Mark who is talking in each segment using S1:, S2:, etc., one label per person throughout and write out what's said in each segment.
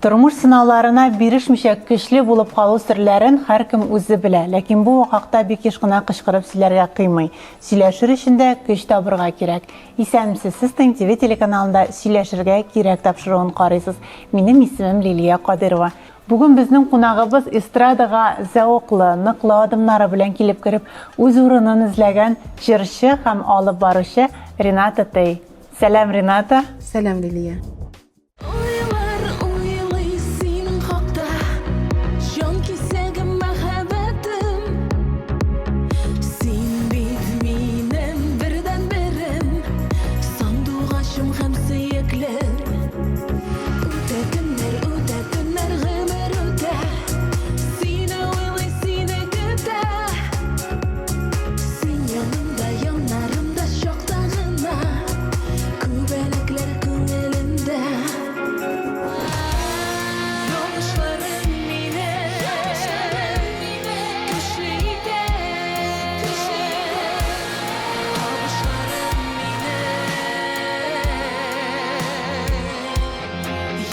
S1: Тормыш сынауларына бирешмичә көчле булып калу серләрен һәркем үзе белә, ләкин бу хакта бик еш кына кычкырып сөйләргә кыймый. Сөйләшер өчен дә көч табырга кирәк. Исәнмесез, сез ТНТВ телеканалында Сөйләшергә кирәк тапшыруын карыйсыз. Минем исемем Лилия Кадыйрова. Бүген безнең кунагыбыз эстрадага зәвыклы, ныклы адымнары белән килеп кереп, үз урынын эзләгән җырчы һәм алып баручы Рената Тей. Сәлам, Рената!
S2: Сәлам, Лилия!
S3: Уйлар уйлый синең хакта, Җан кисәгем, мәхәббәтем. Син бит минем бердәнберем, Сандугачым һәм сөеклем. Үтә көннәр, үтә көннәр, гомер үтә, Сине уйлый, сине көтә. Син янымда, яннарымда чакта гына Күбәләкләр күңелемдә. Ялгышларым мине көчле итә. Табышларым мине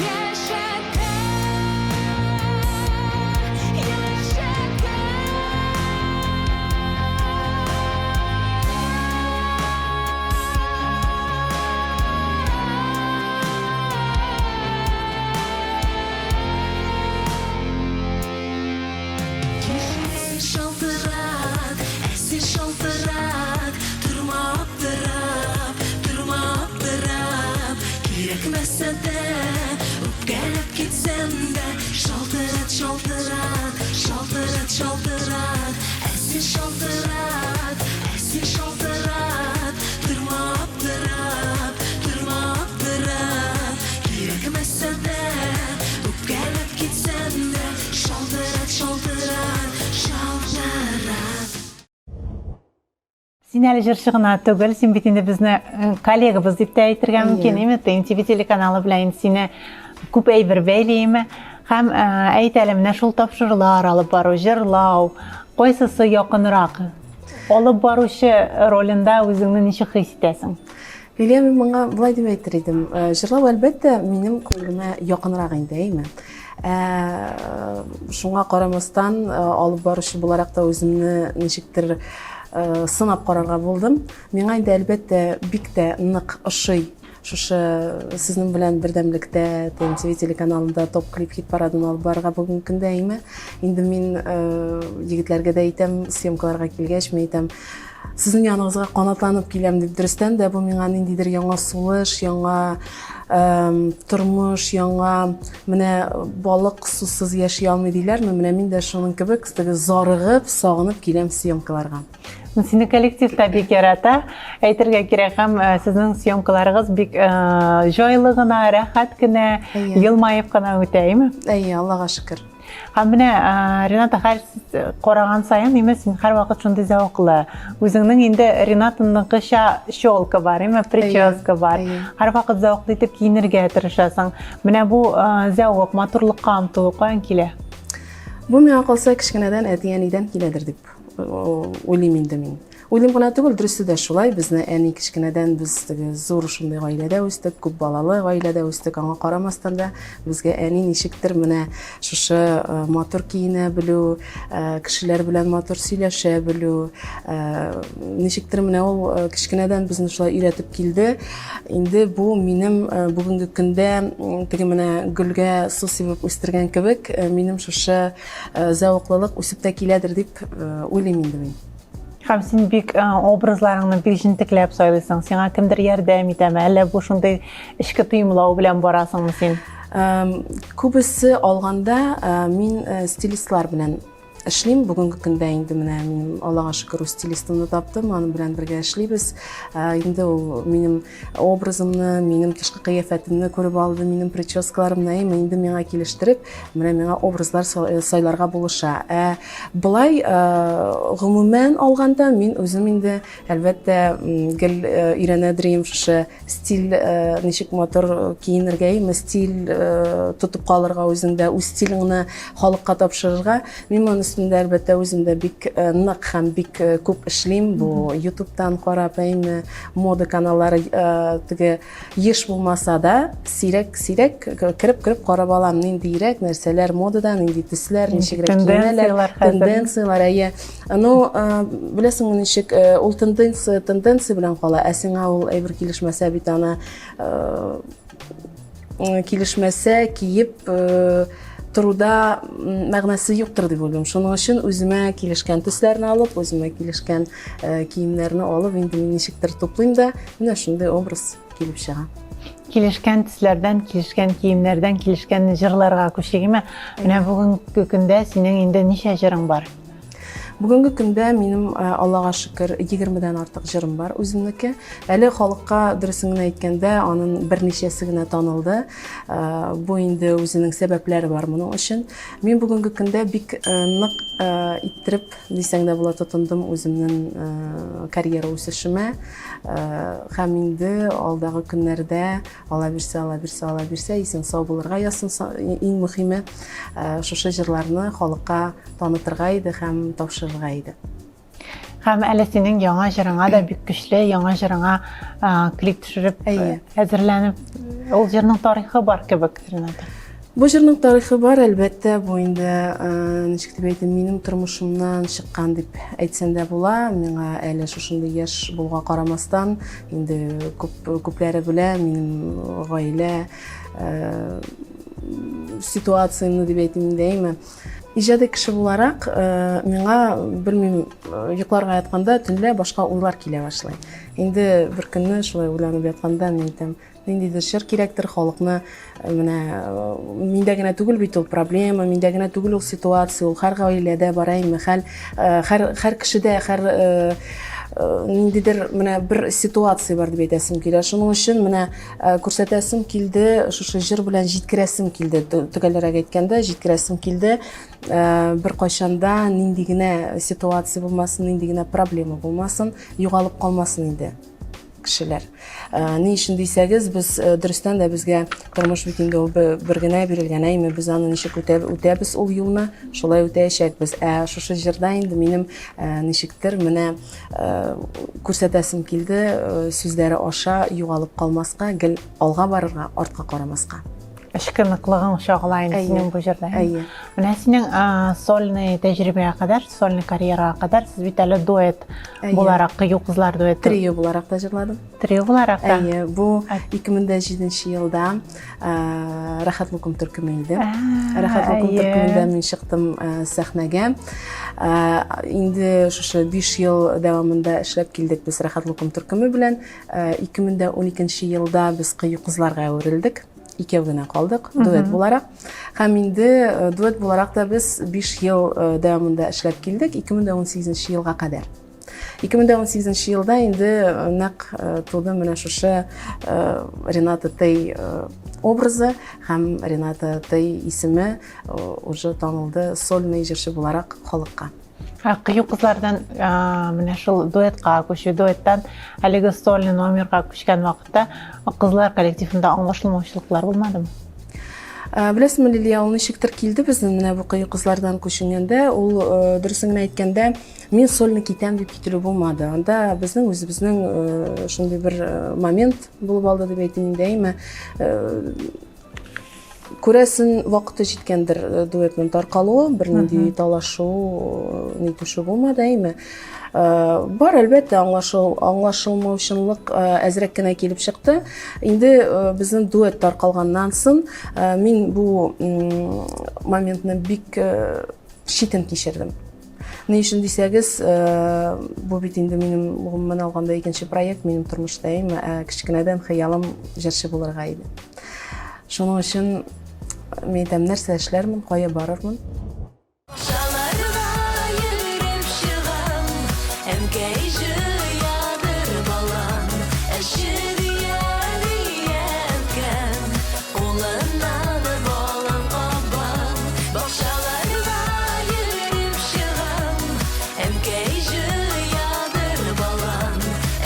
S3: яшәтә, яшәтә. Шалтырат, ә син шалтырат, торма аптырап, торма аптырап, кирәкмәсә дә, үпкәләп китсәм дә, шалтырат, шалтырат, шалтырат, шалтырат, ә син шалтырат, ә син шалтырат, торма аптырап, торма аптырап, кирәкмәсә дә, үпкәләп китсәм дә, шалтырат, шалтырат, шалтырат.
S1: Син әле җырчы гына түгел, син бит инде безне э, коллегабыз дип тә әйтергә мөмкин, әйме? ТНТВ телеканалы белән инде сине күп әйбер бәйлиме? Һәм э, әйт әле, менә шул тапшырулар алып бару, җырлау, кайсысы якынрак? Алып баручы ролендә үзеңне ничек хис итәсең?
S2: Лилия, мин моңа болай дип әйтер идем. Э, җырлау, әлбәттә, минем күңелемә якынрак инде, әйме? Ә, шуңа карамастан, э, алып баручы буларак та үземне ничектер э, сынап карарга булдым. Миңа инде, әлбәттә, бик тә нык ошый шушы сезнең белән бердәмлектә ТНТВ телеканалында топ клип хит парадын алып барырга бүгенге көндә, әйме? Инде мин егетләргә дә әйтәм, съемкаларга килгәч, мин әйтәм, сезнең яныгызга канатланып киләм дип. Дөрестән дә бу миңа ниндидер яңа сулыш, яңа тормыш, яңа менә балык сусыз яши алмый диләрме? Менә мин дә шуның кебек теге зарыгып, сагынып киләм съемкаларга.
S1: Сине коллектив та бик ярата, әйтергә кирәк, һәм э, сезнең съемкаларыгыз бик э, җайлы гына, рәхәт кенә, елмаеп кына үтә, әйме?
S2: Әйе, Аллага шөкер.
S1: Һәм менә Рената хәл караган саен, име син һәрвакыт шундый зәвыклы. Үзеңнең инде Ренатаныкыча челка бар, име прическа бар. Һәрвакыт зәвыклы итеп киенергә тырышасың. Менә бу зәвык, матурлыкка омтылу каян килә?
S2: Бу миңа калса кечкенәдән әти-әнидән киләдер дип уйлыйм инде мин. Уйлыйм гына түгел, дөресе дә шулай. Безне әни кечкенәдән без теге зур шундый гаиләдә үстек, күп балалы гаиләдә үстек. Аңа карамастан да безгә әни ничектер менә шушы э, матур киенә белү, э, кешеләр белән матур сөйләшә белү, э, ничектер менә ул кечкенәдән безне шулай өйрәтеп килде. Инде бу минем бүгенге көндә теге менә гөлгә су сибеп үстергән кебек, минем шушы зәвыклылык үсеп тә киләдер дип уйлыйм инде мин.
S1: Һәм син бик э, образларыңны бик җентекләп сайлыйсың. Сиңа кемдер ярдәм итәме? Әллә бу шундый эчке тоемлау белән барасыңмы син?
S2: Күбесе алганда э, мин э, стилистлар белән эшлим. Бүгенге көндә инде менә минем Аллага шөкер үз стилистымны таптым, аның белән бергә эшлибез. Инде ул минем образымны, минем тышкы кыяфәтемне күреп алды, минем прическаларымны, әйме, инде миңа килештереп, менә миңа образлар э, сайларга булыша. Ә былай, э, гомумән алганда, мин үзем инде, әлбәттә, гел э, өйрәнә дөрим шушы стиль, ничек матур киенергә, әйме, стиль тотып калырга үзеңдә, үз стилеңне халыкка тапшырырга. Мин моны өстендә, әлбәттә, үзем дә бик э, нык һәм бик э, күп эшлим. Бу YouTube'тан карап, әйме, мода каналлары э, теге еш булмаса да, сирәк-сирәк кереп-кереп карап алам, ниндиерәк нәрсәләр модада, нинди төсләр, ничегрәк киенәләр, тенденцияләр, әйе. Ну, беләсеңме ничек, ул тенденция тенденция белән кала, ә сиңа ул әйбер килешмәсә бит аны килешмәсә, киеп торуда мәгънәсе юктыр дип уйлыйм. Шуның өчен үземә килешкән төсләрне алып, үземә килешкән киемнәрне алып, инде мин ничектер туплыйм да, менә шундый образ килеп чыга.
S1: Килешкән төсләрдән, килешкән киемнәрдән, килешкән җырларга күчегеме? Менә бүгенге көндә синең инде ничә җырың бар?
S2: Бүгенге көндә минем, э, Аллага шөкер, 20-дән артык җырым бар үземнеке. Әле халыкка дөресен генә әйткәндә, аның берничәсе генә танылды. Э, бу инде үзенең сәбәпләре бар моның өчен. Мин бүгенге көндә бик э, нык иттереп дисәң дә була тотындым үземнең карьера үсешемә. Һәм инде алдагы көннәрдә Ала бирсә, ала бирсә, ала бирсә, исән сау булырга язсын, иң мөхиме э, шушы җырларны халыкка танытырга иде һәм тапшырырга иде.
S1: Һәм әле синең яңа җырыңа да бик көчле, яңа җырыңа э, клип төшереп э, әзерләнеп, ул җырның тарихы бар кебек, Рената.
S2: Бу җырның тарихы бар, әлбәттә, бу инде, ничек дип әйтим, минем тормышымнан чыккан дип әйтсәм дә була. Миңа әле шушындый яшь булуга карамастан, инде күп күпләре белә минем гаилә ситуациямне дип әйтим инде, әйме. Иҗади кеше буларак, миңа, белмим, йокларга ятканда төнлә башка уйлар килә башлый. Инде бер көнне шулай уйланып ятканда мин әйтәм, Ниндидер чыр кирәктер халыкны э, менә э, миндә генә түгел бит ул проблема, миндә генә түгел ул ситуация, ул һәр гаиләдә бар әйме, хәл э, һәр һәр кешедә һәр ниндидер менә бер ситуация бар дип әйтәсем килә. Шуның өчен менә күрсәтәсем килде, шушы җыр белән җиткерәсем килде, төгәлрәк әйткәндә, җиткерәсем килде. Бер кайчанда нинди генә ситуация булмасын, нинди генә проблема булмасын, югалып калмасын иде. кешеләр. Э, ни өчен дисәгез, без э, дөрестән дә безгә тормыш бит инде ул бер генә бирелгән, әйме без аны ничек үтәбез ул юлны, шулай үтәячәкбез. Ә шушы җырда инде минем э, ничектер менә күрсәтәсем килде, сүзләре аша югалып калмаска, гел алга барырга, артка карамаска.
S1: Эчке ныклыгың чагыла инде синең бу җырда. Әйе. Менә синең сольный тәҗрибәгә кадәр, сольный карьерага кадәр сез бит әле дуэт буларак, Кыю кызлар дуэты.
S2: Трио буларак та җырладым.
S1: Трио буларак та.
S2: Әйе, бу 2007 елда Рәхәт Лукум төркеме иде. Рәхәт Лукум төркемендә мин чыктым сәхнәгә. Инде шушы 5 ел дәвамында эшләп килдек без Рәхәт Лукум төркеме белән. 2012 елда без Кыю кызларга әверелдек. Икәү генә калдык, дуэт буларак. Һәм инде э, дуэт буларак та без 5 ел э, дәвамында эшләп килдек, 2018 елга кадәр. 2018 елда инде э, нәкъ туды менә шушы Рената Тей образы һәм Рената Тей исеме уже танылды сольный җырчы буларак халыкка.
S1: Кыю кызлардан менә шул дуэтка күчү, дуэттан әлеге сольный номерга күчкән вакытта кызлар коллективында аңлашылмаучылыклар булмадымы?
S2: Беләсеңме, Лилия, ул ничектер килде безнең менә бу кыю кызлардан күченгәндә, ул дөресен генә әйткәндә, мин сольный китәм дип кителү булмады. Анда безнең үзебезнең шундый бер момент булып алды дип әйтим инде, әйме. Күрәсен, вакыты җиткәндер э, дуэтның таркалуы, бернинди талашу, э, нитүше булмады, әйме. Э, бар, әлбәттә, аңлашыл, аңлашылмаучанлык әзрәк кенә килеп чыкты. Инде безнең дуэт таркалганнан соң, мин бу моментны бик читен кичердем. Ни өчен дисәгез, э, бу бит инде минем гомумән алганда икенче проект минем тормышта, әйме, ә кечкенәдән хыялым җырчы булырга иде. Шуның өчен мин әйтәм, нәрсә эшләрмен, кая барырмын?
S3: Бакчаларга йөреп чыгам, Әнкәй җыядыр балан.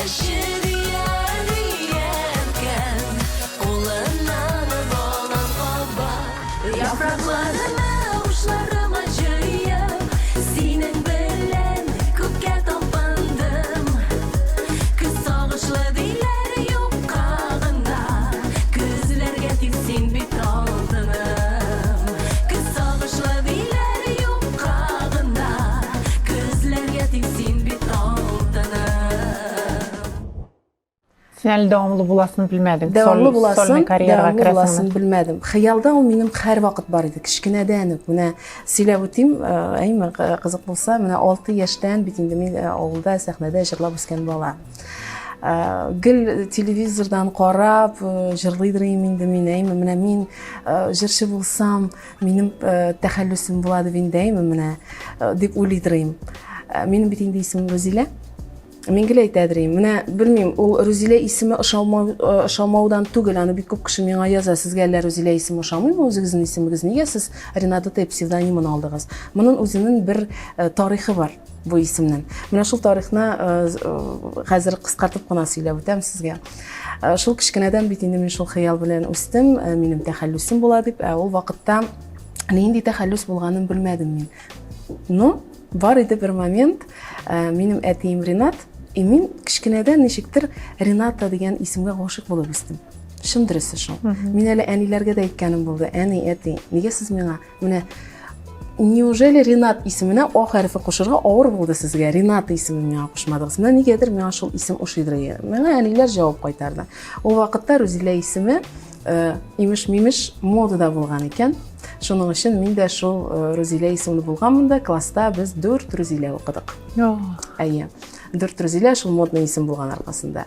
S3: Әче дия-дия әнкәм, Кулыннан балан каба. Яфракларына учларым.
S1: Син әле дәвамлы буласын белмәдең.
S2: Дәвамлы буласын, дәвамлы буласын белмәдем. Хыялда ул минем һәрвакыт бар иде, кечкенәдән үк. Менә сөйләп үтим, э, әйме, кызык булса, менә 6 яшьтән бит инде мин э, авылда сәхнәдә җырлап үскән бала. Э, гел телевизордан карап җырлыйдыр идем инде мин, әйме, менә мин җырчы булсам, минем тәхәллүсем була дип инде, әйме, менә дип уйлыйдыр идем. Минем бит инде исемем Рузилә. Мин гел әйтәдер идем. Менә белмим, ул Рузилә исеме ошамау, э, ошамаудан түгел, аны бик күп кеше миңа яза. Сезгә әллә Рузилә исеме ошамыймы, үзегезнең исемегез? Нигә сез Рената Тэй псевдонимын алдыгыз? Моның үзенең бер э, тарихы бар бу исемнең. Менә шул тарихны э, хәзер кыскартып кына сөйләп үтәм сезгә. Шул кечкенәдән бит инде мин шул хыял белән үстем, минем тәхәллүсем була дип, ә ул вакытта нинди тәхәллүс булганын белмәдем мин. Но Бар иде бер момент, э, минем әтием Ринат, и мин кечкенәдән ничектер Рената дигән исемгә гашыйк булып үстем. Чын дөресе шул. Мин әле әниләргә дә әйткәнем булды. Әни, әти, нигә сез миңа менә Неужели Ринат исеменә О хәрефе кушырга авыр булды сезгә? Рената исемен миңа кушмадыгыз. Менә нигәдер миңа шул исем ошыйдыр. Миңа әниләр җавап кайтарды. Ул вакытта Рузилә исеме Э, имеш-мимеш модада булган икән. Шуның өчен мин дә шул э, Рузилә исемле булганмын да, класста без дүрт Рузилә укыдык. Әйе. Дүрт Рузилә шул модный исем булган аркасында.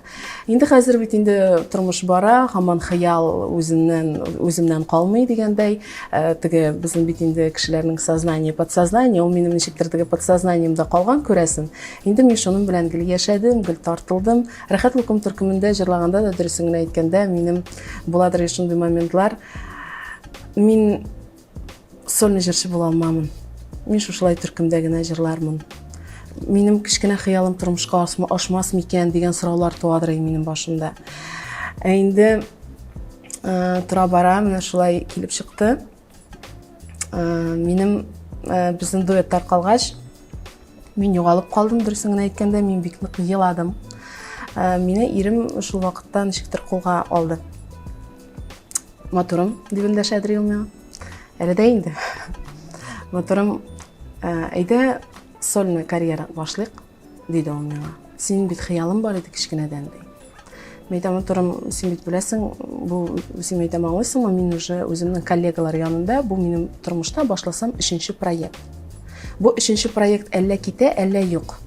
S2: Инде хәзер бит инде тормыш бара, һаман хыял үзеннән үземнән калмый дигәндәй, э, теге безнең бит инде кешеләрнең сознание, подсознание, ул минем ничектер теге подсознаниемда калган күрәсең. Инде мин шуның белән гел яшәдем, гел тартылдым. Рәхәт лукум төркемендә җырлаганда да дөресен генә әйткәндә, минем буладыр шундый моментлар. Мин сольный җырчы була алмамын. Мин шушылай төркемдә генә җырлармын. Минем кечкенә хыялым тормышка ашмас микән дигән сораулар туадыр минем башымда. Ә инде э, тора бара менә шулай килеп чыкты. Э, минем э, безнең дуэт таркалгач, мин югалып калдым, дөресен генә әйткәндә, мин бик нык еладым. Э, мине ирем шул вакытта ничектер кулга алды. Матурым, дип эндәшәдер ул миңа. Әле дә инде. Матурым, әйдә сольный карьера башлыйк. Диде ул миңа. Синең бит хыялың бар иде кечкенәдән, ди. Мин әйтәм, торым, син бит беләсең, бу син әйтәм, аңлыйсыңмы, мин уже үземнең коллегалар янында, бу минем тормышта башласам өченче проект. Бу өченче проект әллә китә, әллә юк.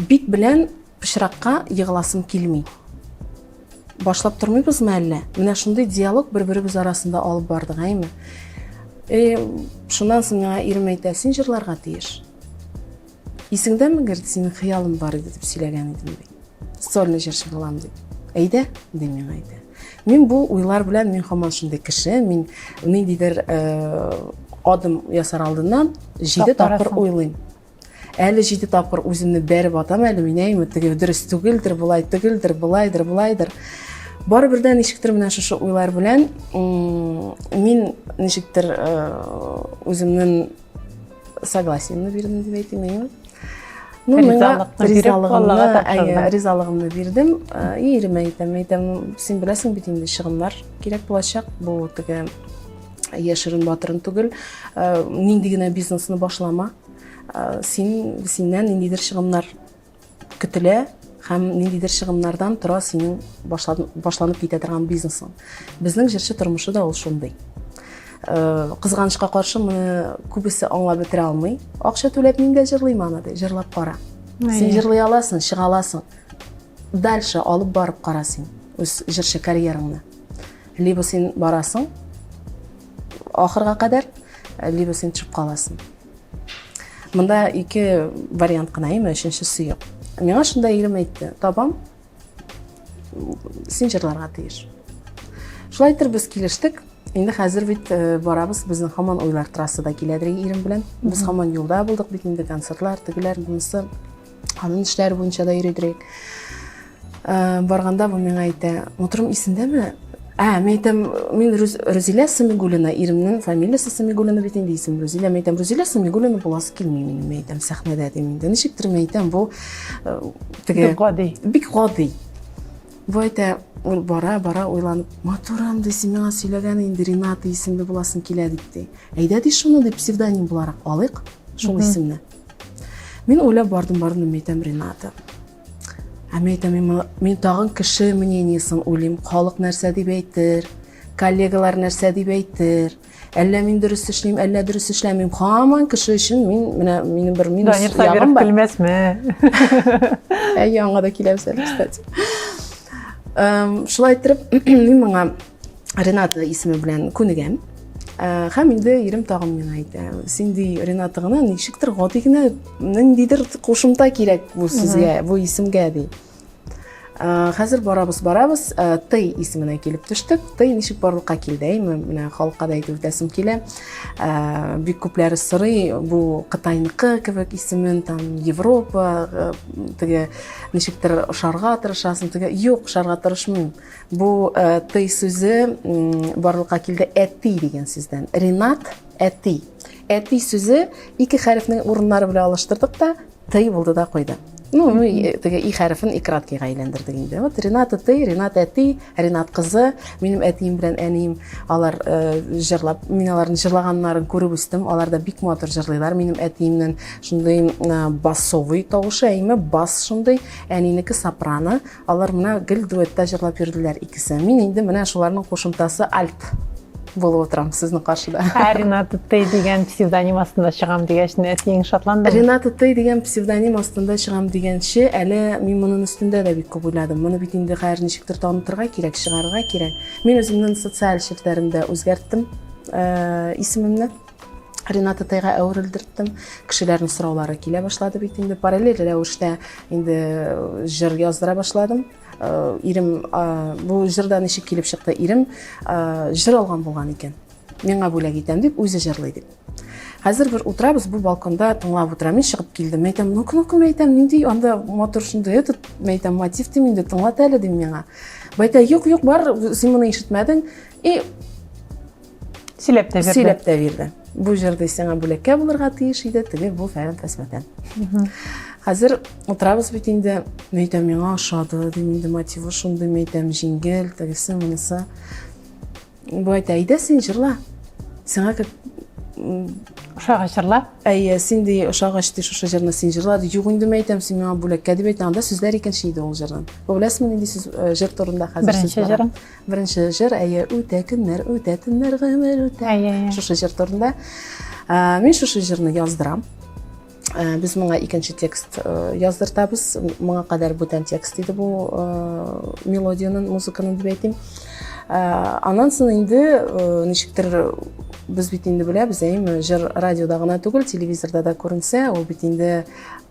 S2: Бит белән пычракка егыласым килми. Башлап тормыйбызмы әллә? Менә шундый диалог бер-беребез арасында алып бардык, әйме? Э, шуннан соң миңа ирем әйтә, син җырларга тиеш. Исеңдәме, Герд, синең хыялың бар иде дип сөйләгән идем бит. Сольный җырчы булам дип. Әйдә, ди миңа әйтә. Мин бу уйлар белән мин һаман шундый кеше, мин ниндидер э, адым ясар алдыннан җиде тапкыр уйлыйм. Әле җиде тапкыр үземне бәреп атам әле мин әйме, теге дөрес түгелдер, болай түгелдер, болайдыр, болайдыр. Барыбер дә ничектер менә шушы уйлар белән мин ничектер э, үземнең согласиемне бирдем дип әйтим әйеме ну миңа ризалыгымны ризалыгымны бирдем э, и иремә әйтәм әйтәм син беләсең бит инде чыгымнар кирәк булачак бу теге яшерен батырын түгел э, нинди генә бизнесны башлама э, син синнән ниндидер чыгымнар көтелә һәм ниндидер чыгымнардан тора синең башланып китә торган бизнесың. Безнең җырчы тормышы да ул шундый. Э, кызганычка каршы моны күбесе аңлап бетерә алмый. Акча түләп мин дә җырлыйм аны ди, җырлап кара. Син җырлый аласың, чыга аласың. Дальше алып барып кара син үз җырчы карьераңны. Либо син барасың ахырга кадәр, либо син төшеп каласың. Монда ике вариант кына, әйме, өченчесе юк. Миңа шунда ирем әйтте, табам, син җырларга тиеш. Шулай итеп без килештек. Инде хәзер бит э, барабыз, безнең һаман уйлар трассада киләдер ирем белән. Без һаман юлда булдык бит инде, концертлар, тегеләр, монысы. Аның эшләре буенча да йөридерек. Э, барганда бу миңа әйтә, Матурым исендәме? Ә, мин әйтәм, мин Рүзилә Самигуллина, иремнең фамилиясе Самигуллина бит инде исем Рүзилә. Мин әйтәм, Рүзилә Самигуллина буласы килми минем, мин әйтәм, сәхнәдә дим инде. Ничектер мин әйтәм, бу э, теге
S1: Бик гади.
S2: Бик гади. Бу әйтә, ул бара, бара уйланып, матурым ди, син миңа сөйләгән инде Рената исемле буласың килә дип ди. Әйдә ди шуны ди псевдоним буларак алыйк, шул исемне. Мин уйлап бардым, бардым, мин әйтәм, Рената. Ә мин әйтәм, мин, мин тагын кеше мнениесен уйлыйм, халык нәрсә дип әйтер, коллегалар нәрсә дип әйтер, әллә мин дөрес эшлим, әллә дөрес эшләмим. Һаман кеше өчен мин менә минем бер минус
S1: Данир Сабиров көлмәсме?
S2: Әйе, аңа да киләбез әле, кстати. Шулай иттереп, мин моңа Рената исеме белән күнегәм. Һәм инде ирем тагын миңа әйтә, син ди Рената гына ничектер гади генә ниндидер кушымта кирәк бу сүзгә, бу исемгә ди. Хәзер барабыз, барабыз, Тый исеменә килеп төштек. Тый ничек барлыкка килде, әйме? Менә халыкка да әйтеп үтәсем килә. Бик күпләре сорый, бу Кытайныкы кебек исемен, там Европа, теге ничектер ошарга тырышасың, теге юк, ошарга тырышмыйм. Бу э, ты сүзе барлыкка килде әти дигән сүздән. Ренат әти. Әти сүзе ике хәрефнең урыннары белән алыштырдык та ты булды да куйды. Ну, теге и хәрефен икраткига әйләндердек инде. Вот Рената ты, Ренат әти, Ренат кызы, минем әтием белән әнием алар э, җырлап, мин аларның җырлаганнарын күреп үстем. Алар да бик матур җырлыйлар. Минем әтиемнең шундый э, басовый тавышы, әйме, бас шундый, әнинеке сопрано. Алар менә гел дуэтта җырлап йөрделәр икесе. Мин инде менә шуларның кушымтасы альт булып утырам сезнең каршыда.
S1: Ә Рената Тей дигән псевдоним астында чыгам дигәч, әтиең шатландымы?
S2: Рената Тей дигән псевдоним астында чыгам дигәнче, әле мин моның өстендә дә бик күп уйладым. Моны бит инде хәзер ничектер танытырга кирәк, чыгарырга кирәк. Мин үземнең социаль челтәремдә үзгәрттем э, исемемне. Рената Тайга әверелдерттем. Кешеләрнең сораулары килә башлады бит инде. Параллель рәвештә инде э, җыр яздыра башладым. Э, ирем э, бу җырда ничек килеп чыкты? Ирем җыр алган булган икән. Миңа бүләк итәм дип, үзе җырлый дип. Хәзер бер утырабыз бу балконда тыңлап утырам. Мин чыгып килдем. Мин әйтәм, ну-ка, ну-ка, мин әйтәм, нинди анда матур шундый этот, мин әйтәм, мотив дим инде, тыңлат әле дим миңа. Бу әйтә, юк, юк, бар, син моны ишетмәдең. И
S1: Сөйләп тә бирде.
S2: Сөйләп тә бирде. Бу җыр ди сиңа бүләккә булырга тиеш иде, теге бу фәлән фәсмәтән. Хәзер утырабыз бит инде, мин әйтәм, миңа ошады, дим инде мотивы шундый, мин әйтәм, җиңел, тегесе, монысы. Бу әйтә, әйдә син җырла. Сиңа как
S1: Ошагач җырла.
S2: Әйе, син ди ошагач ди шушы җырны син җырла ди. Юк инде мин әйтәм, син миңа бүләккә дип әйттең. Анда сүзләр икенче иде ул җырның. Бу беләсезме нинди сүз э, җыр турында хәзер сүз
S1: Беренче
S2: бара?
S1: җырың.
S2: Беренче җыр, әйе, үтә көннәр, үтә төннәр, гомер үтә.
S1: Әйе, әйе.
S2: Шушы җыр турында. Мин шушы җырны яздырам. Без моңа икенче текст э, яздыртабыз. Моңа кадәр бүтән текст иде бу э, мелодиянең, музыканың дип әйтим. Аннан соң инде э, ничектер без бит инде беләбез, әйеме, җыр радиода гына түгел, телевизорда да күренсә, ул бит инде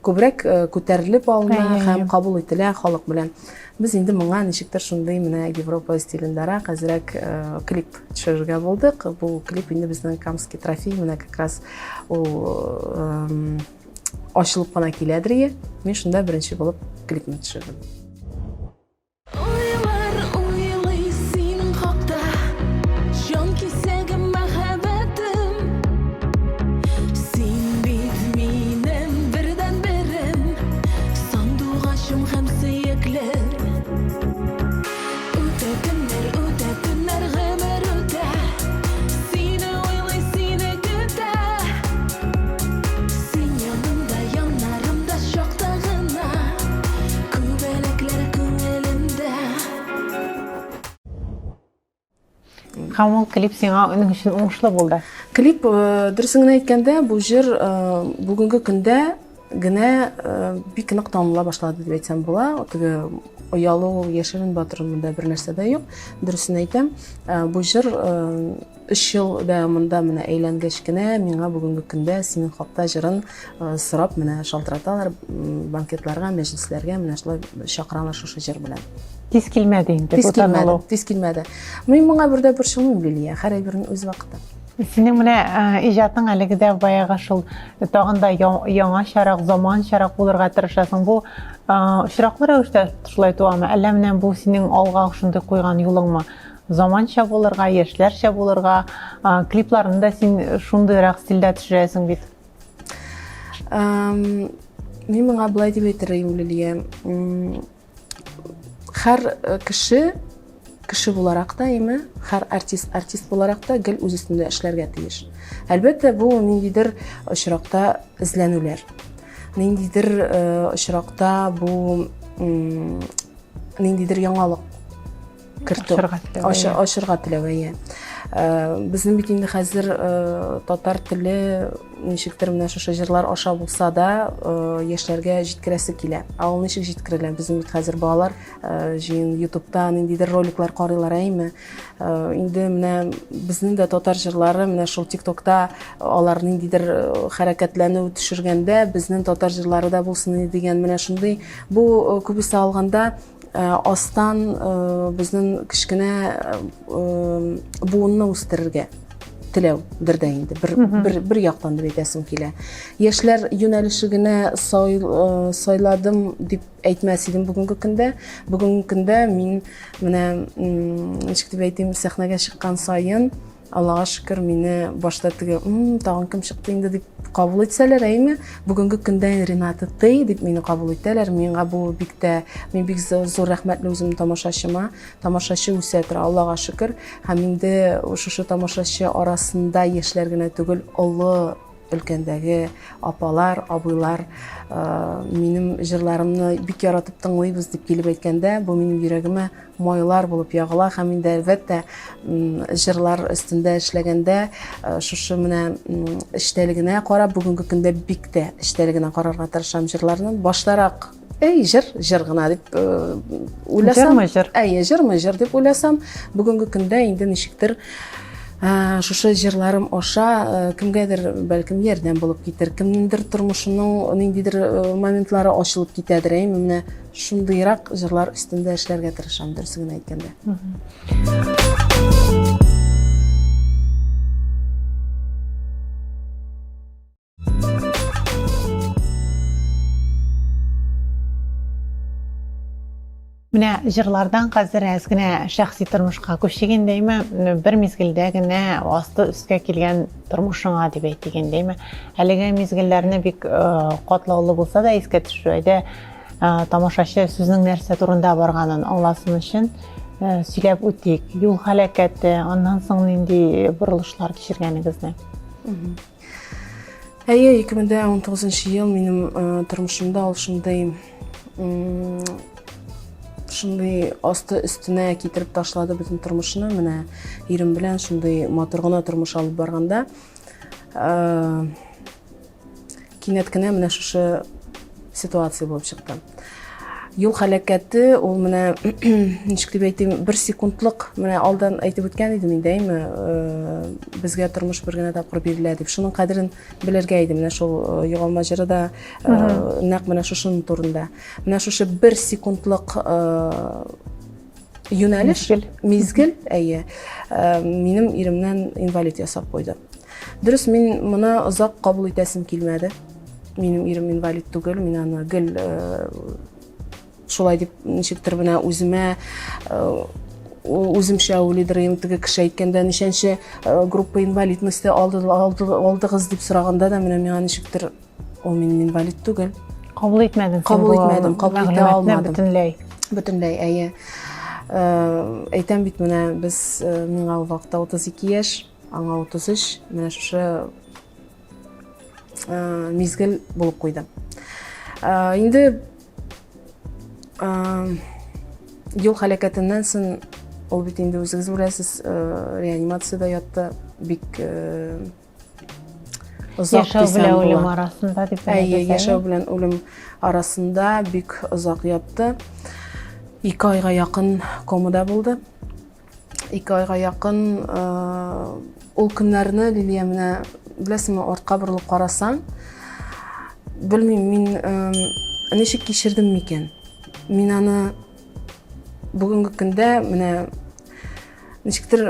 S2: күбрәк күтәрелеп алына һәм кабул ителә халык белән. Без инде моңа ничектер шундый менә Европа стилендәрәк әзрәк э, клип төшерергә булдык. Бу клип инде безнең Камский трофей менә как раз ул ачылып кына киләдер. Мин шунда беренче булып клипны төшердем.
S3: Уйлар уйлый синең хакта, җан кисәгем мәхәббәтем. Син бит минем бердәнберем, Сандугачым һәм сөеклем. Үтә көннәр, үтә көннәр, гомер үтә. Сине уйлый, сине көтә. Син янымда, яннарымда чакта гына Күбәләкләр күңелемдә.
S1: Һәм ул клип сиңа аның өчен уңышлы булды.
S2: Клип, э, дөресен генә әйткәндә, бу җыр э, бүгенге көндә генә э, бик нык таныла башлады дип әйтсәм була. Теге оялу, яшерен батырын монда бер нәрсә дә юк. Дөресен әйтәм, бу җыр өч ел дәвамында менә әйләнгәч кенә миңа бүгенге көндә синең хакта җырын сорап менә шалтыраталар, банкетларга, мәҗлесләргә менә шулай чакыралар шушы җыр белән.
S1: Тиз килмәде инде
S2: Тиз килмәде, тиз килмәде. Мин моңа бер дә борчылмыйм, Лилия. Һәр әйбернең үз вакыты.
S1: Синең менә иҗатың әлеге дә баягы шул тагын да яңачарак, заманчарак булырга тырышасың. Бу очраклы рәвештә шулай туамы? Әллә менә бу синең алга шундый куйган юлыңмы? Заманча булырга, яшьләрчә булырга, клипларны да син шундыйрак стильдә төшерәсең бит.
S2: Мин моңа болай дип әйтер идем, Лилия. Һәр э, кеше кеше буларак та име, һәр артист артист буларак та гел үз өстендә эшләргә тиеш. Әлбәттә, бу ниндидер очракта эзләнүләр. Ниндидер э, очракта бу ниндидер яңалык кертү.
S1: Ачырга теләү.
S2: Ачырга теләү, әйе. Безнең бит инде хәзер татар теле ничектер менә шушы җырлар аша булса да яшьләргә җиткерәсе килә. Ә ул ничек җиткерелә? Безнең бит хәзер балалар җыен ютубта ниндидер роликлар карыйлар, әйме? Инде менә безнең дә татар җырлары менә шул тиктокта алар ниндидер хәрәкәтләнү төшергәндә безнең татар җырлары да булсын дигән менә шундый бу күбесе алганда астан безнең кечкенә буынны үстерергә теләүдер дә инде бер, бер, бер яктан дип әйтәсем килә. Яшьләр юнәлеше генә сайладым дип әйтмәс идем бүгенге көндә. Бүгенге көндә мин менә ничек дип әйтим, сәхнәгә чыккан саен Аллага шөкер, мине башта теге, тагын кем чыкты инде дип кабул итсәләр, әйме? Бүгенге көндә Рената Тей дип мине кабул итәләр. Миңа бу бик тә, мин бик зур рәхмәтле үземнең тамашачыма. Тамашачы үсә тора, Аллага шөкер. Һәм инде шушы тамашачы арасында яшьләр генә түгел, олы өлкәндәге апалар, абыйлар минем җырларымны бик яратып тыңлыйбыз дип килеп әйткәндә, бу минем йөрәгемә майлар булып ягыла һәм инде әлбәттә җырлар өстендә эшләгәндә шушы менә эчтәлегенә карап бүгенге көндә бик тә эчтәлегенә карарга тырышам җырларның. Баштарак Әй, җыр, җыр гына дип уйласам.
S1: Җырмы җыр?
S2: Әйе, җырмы җыр дип уйласам, бүгенге көндә инде ничектер шушы җырларым аша кемгәдер бәлкем ярдәм булып китер, кемнеңдер тормышының ниндидер моментлары ачылып китәдер, әйме, менә шундыйрак җырлар өстендә эшләргә тырышам, дөресен генә әйткәндә.
S1: Менә җырлардан хәзер әз генә шәхси тормышка күчик инде, әйме, бер мизгелдә генә асты өскә килгән тормышыңа дип әйтик инде, әйме. Әлеге мизгелләрне бик э, катлаулы булса да искә төшерү, әйдә э, тамашачы сүзнең нәрсә турында барганын аңласын өчен э, сөйләп үтик. Юл һәлакәте, аннан соң нинди борылышлар кичергәнегезне.
S2: Әйе, 2019 ел минем э, тормышымда ул шундый шундый асты өстенә китереп ташлады бөтен тормышны. Менә ирем белән шундый матур гына тормыш алып барганда, э, кинәт кенә менә шушы ситуация булып чыкты. Юл һәлакәте ул менә ничек дип әйтим, бер секундлык, менә алдан әйтеп үткән идем инде, әйме, э, безгә тормыш бер генә тапкыр бирелә дип. Шуның кадерен белергә иде. Менә шул э, югалма җыры да э, нәкъ менә шушының турында. Менә шушы бер секундлык юнәлеш,
S1: мизгел,
S2: мизгел, әйе, минем иремнән инвалид ясап куйды. Дөрес, мин моны озак кабул итәсем килмәде. Минем ирем инвалид түгел, мин аны гел э, шулай дип ничектер менә үземә э, үземчә уйлыйдыр идем. Теге кеше әйткәндә ничәнче э, группа инвалидности алды, алды, алдыгыз дип сораганда да менә миңа ничектер ул минем инвалид түгел.
S1: Кабул итмәдең син
S2: Кабул итмәдем, кабул итә алмадым.
S1: Бөтенләй.
S2: Бөтенләй, әйе. Әйтәм бит менә без миңа ул вакытта 32 яшь, аңа 33, менә шушы э, мизгел булып куйды. Э, инде э, юл һәлакәтеннән соң ул бит инде үзегез беләсез, реанимациядә ятты, бик озак
S1: яшәү белән үлем арасында дип
S2: әйе, яшәү белән үлем арасында бик озак ятты. Ике айга якын комада булды. Ике айга якын э, ул көннәрне Лилия менә беләсеңме, артка борылып карасаң, белмим, мин э, ничек кичердем микән? Мин аны бүгенге көндә менә ничектер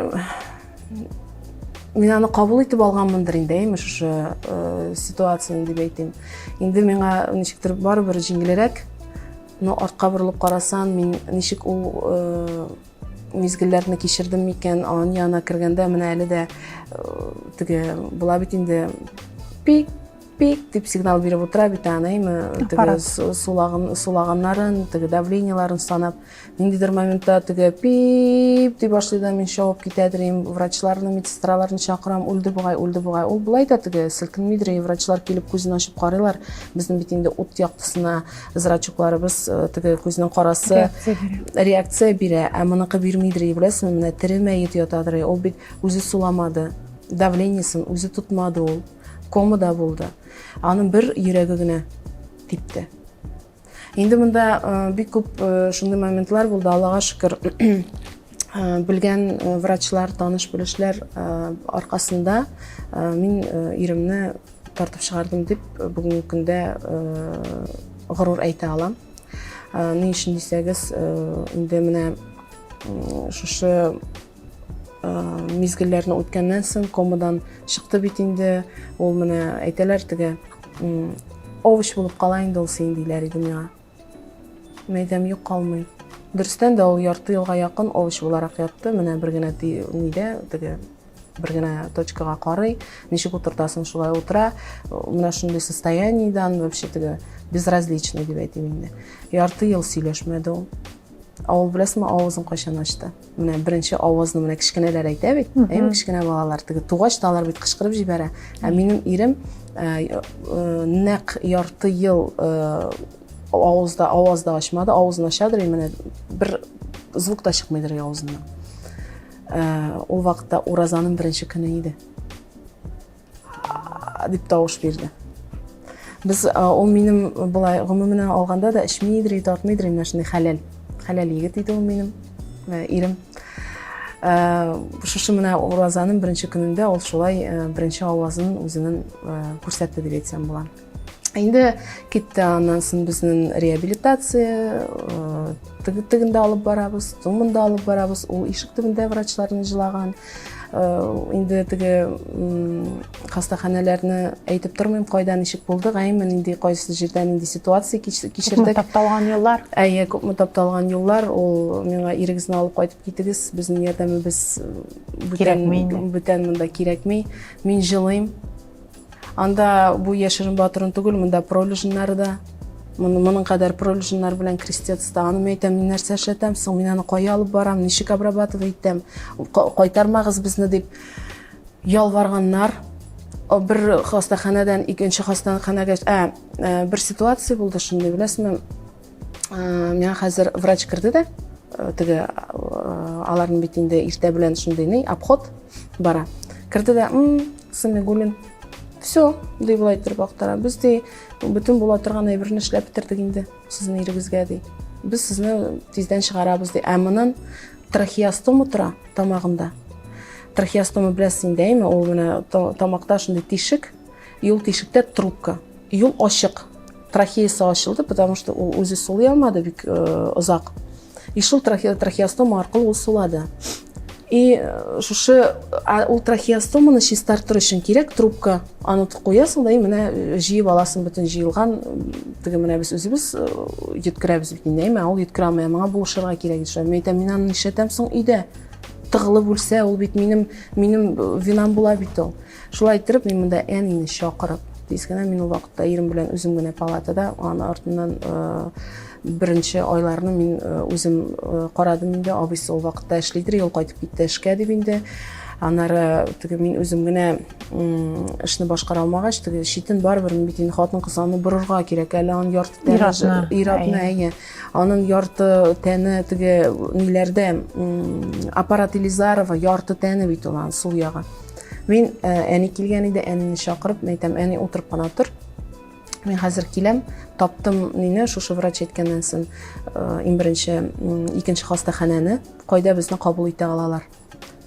S2: мин аны кабул итеп алганмындыр инде, әйме, шушы э, ситуацияне дип әйтим. Инде миңа ничектер барыбер җиңелрәк, но артка борылып карасаң, мин ничек ул э, мизгелләрне кичердем микән, аның янына кергәндә менә әле дә э, теге була бит инде пи. Пик дип сигнал биреп утыра бит аны, әйме, теге сулаган, сулаганнарын, теге давлениеларын санап. Ниндидер моментта теге пип дип башлый да мин чабып китәдер идем, врачларны, медсестраларны чакырам, үлде бугай, үлде бугай. Ул болай да теге селкенмидер, врачлар килеп күзен ачып карыйлар. Безнең бит инде ут яктысына зрачокларыбыз э, теге күзнең карасы реакция бирә, реакция бирә. Ә моныкы бирмидер, беләсезме, менә тере мәет ятадыр. Ул бит үзе суламады, давлениесен үзе тотмады ул. Комада булды. Аның бер йөрәге генә типте. Инде монда э, бик күп э, шундый моментлар булды, Аллага шөкер. Э, белгән врачлар, таныш белешләр аркасында мин иремне тартып чыгардым дип бүгенге көндә горур әйтә алам. Ни өчен дисәгез, инде менә шушы мизгелләрне үткәннән соң комадан чыкты бит инде. Ул менә әйтәләр теге овощ булып кала инде ул син диләр иде миңа. Мин әйтәм, юк калмый. Дөрестән дә ул ярты елга якын овощ буларак ятты. Менә бер генә нидә теге бер генә точкага карый, ничек утыртасың, шулай утыра. Менә шундый состояниедан вообще теге безразличный дип әйтим инде. Ярты ел сөйләшмәде ул. Ә ул беләсеңме, авызын кайчан ачты? Менә беренче авазны менә кечкенәләр әйтә бит. Әйме кечкенә балалар теге тугач та алар бит кычкырып җибәрә. Ә минем ирем э, э, нәкъ ярты ел э, авызда аваз да ачмады, авызын ачадыр, менә бер звук та чыкмыйдыр авызыннан. Ул вакытта уразаның беренче көне иде. дип тавыш бирде. Без ул минем болай гомумән алганда да эчмидер, тартмыйдыр, менә шундый хәләл. Хәләл егет иде ул минем ирем. Шушы менә уразаның беренче көнендә ул шулай беренче авазын үзенең күрсәтте дип әйтсәм була. Инде китте аннан соң безнең реабилитация, тегендә алып барабыз, монда алып барабыз. Ул ишек төбендә врачларны җылаган. Инде теге хастаханәләрне әйтеп тормыйм, кайда ничек булды, гайме нинди кайсы җирдә нинди ситуация кичердек.
S1: Күпме тапталган юллар?
S2: Әйе, күпме тапталган юллар. Ул миңа ирегезне алып кайтып китегез, безнең ярдәмебез бүтән бүтән монда кирәкми. Мин җылыйм. Анда бу яшерен батырын түгел, монда пролежиннары да. Моның кадәр пролежиннар белән крестецта. Аны мин әйтәм, мин нәрсә эшләтәм соң, мин аны кая алып барам, ничек обрабатывать итәм, кайтармагыз безне дип ялварганнар. Бер хастаханәдән икенче хастаханәгә, ә, э, бер ситуация булды шундый, беләсезме? Миңа хәзер врач керде дә, теге аларның бит инде иртә белән шундый ни, обход бара. Керде дә, Самигуллин, все, ди болай иттереп актара. Без ди бөтен була торган әйберне эшләп бетердек инде сезнең ирегезгә ди. Без сезне тиздән чыгарабыз ди. Ә монын трахеостома тора тамагында. Трахеостома беләсез инде, әйме? Ул менә тамакта шундый тишек, и ул тишектә трубка. Юл ачык. Трахеясы ачылды, потому что ул үзе сулый алмады бик э, озак. И шул трахеостома аркылы ул сулады. И э, шушы ул трахеостоманы чистартыр өчен кирәк трубка. Аны куясың да и менә э, җыеп аласың бөтен җыелган теге менә без үзебез йөткерәбез бит инде, әйме, ул йөткерә алмый, моңа булышырга кирәк. Мин әйтәм, мин аны нишләтәм соң өйдә? Тыгылып үлсә, ул бит минем минем винам була бит ул. Шулай иттереп, мин монда әнине чакырып, тиз генә мин ул вакытта ирем белән үзем генә палатада, аны артыннан э, беренче айларны мин э, үзем э, карадым инде, абыйсы ул вакытта эшлидер, ул кайтып китте эшкә дип инде. Аннары теге мин үзем генә эшне башкара алмагач, теге читен барыбер мин бит инде хатын-кыз аны борырга кирәк, әле аны ярты тәне, ир-атны, әйе. Аның ярты тәне теге ниләрдә аппарат Илизарова, ярты тәне бит ул аның сул ягы. Мин э, әни килгән иде, әнине чакырып, мин әйтәм, әни утырып кына тор. Мин хәзер киләм, таптым мине шушы врач әйткәннән соң, э, иң беренче икенче хастаханәне, кайда безне кабул итә алалар.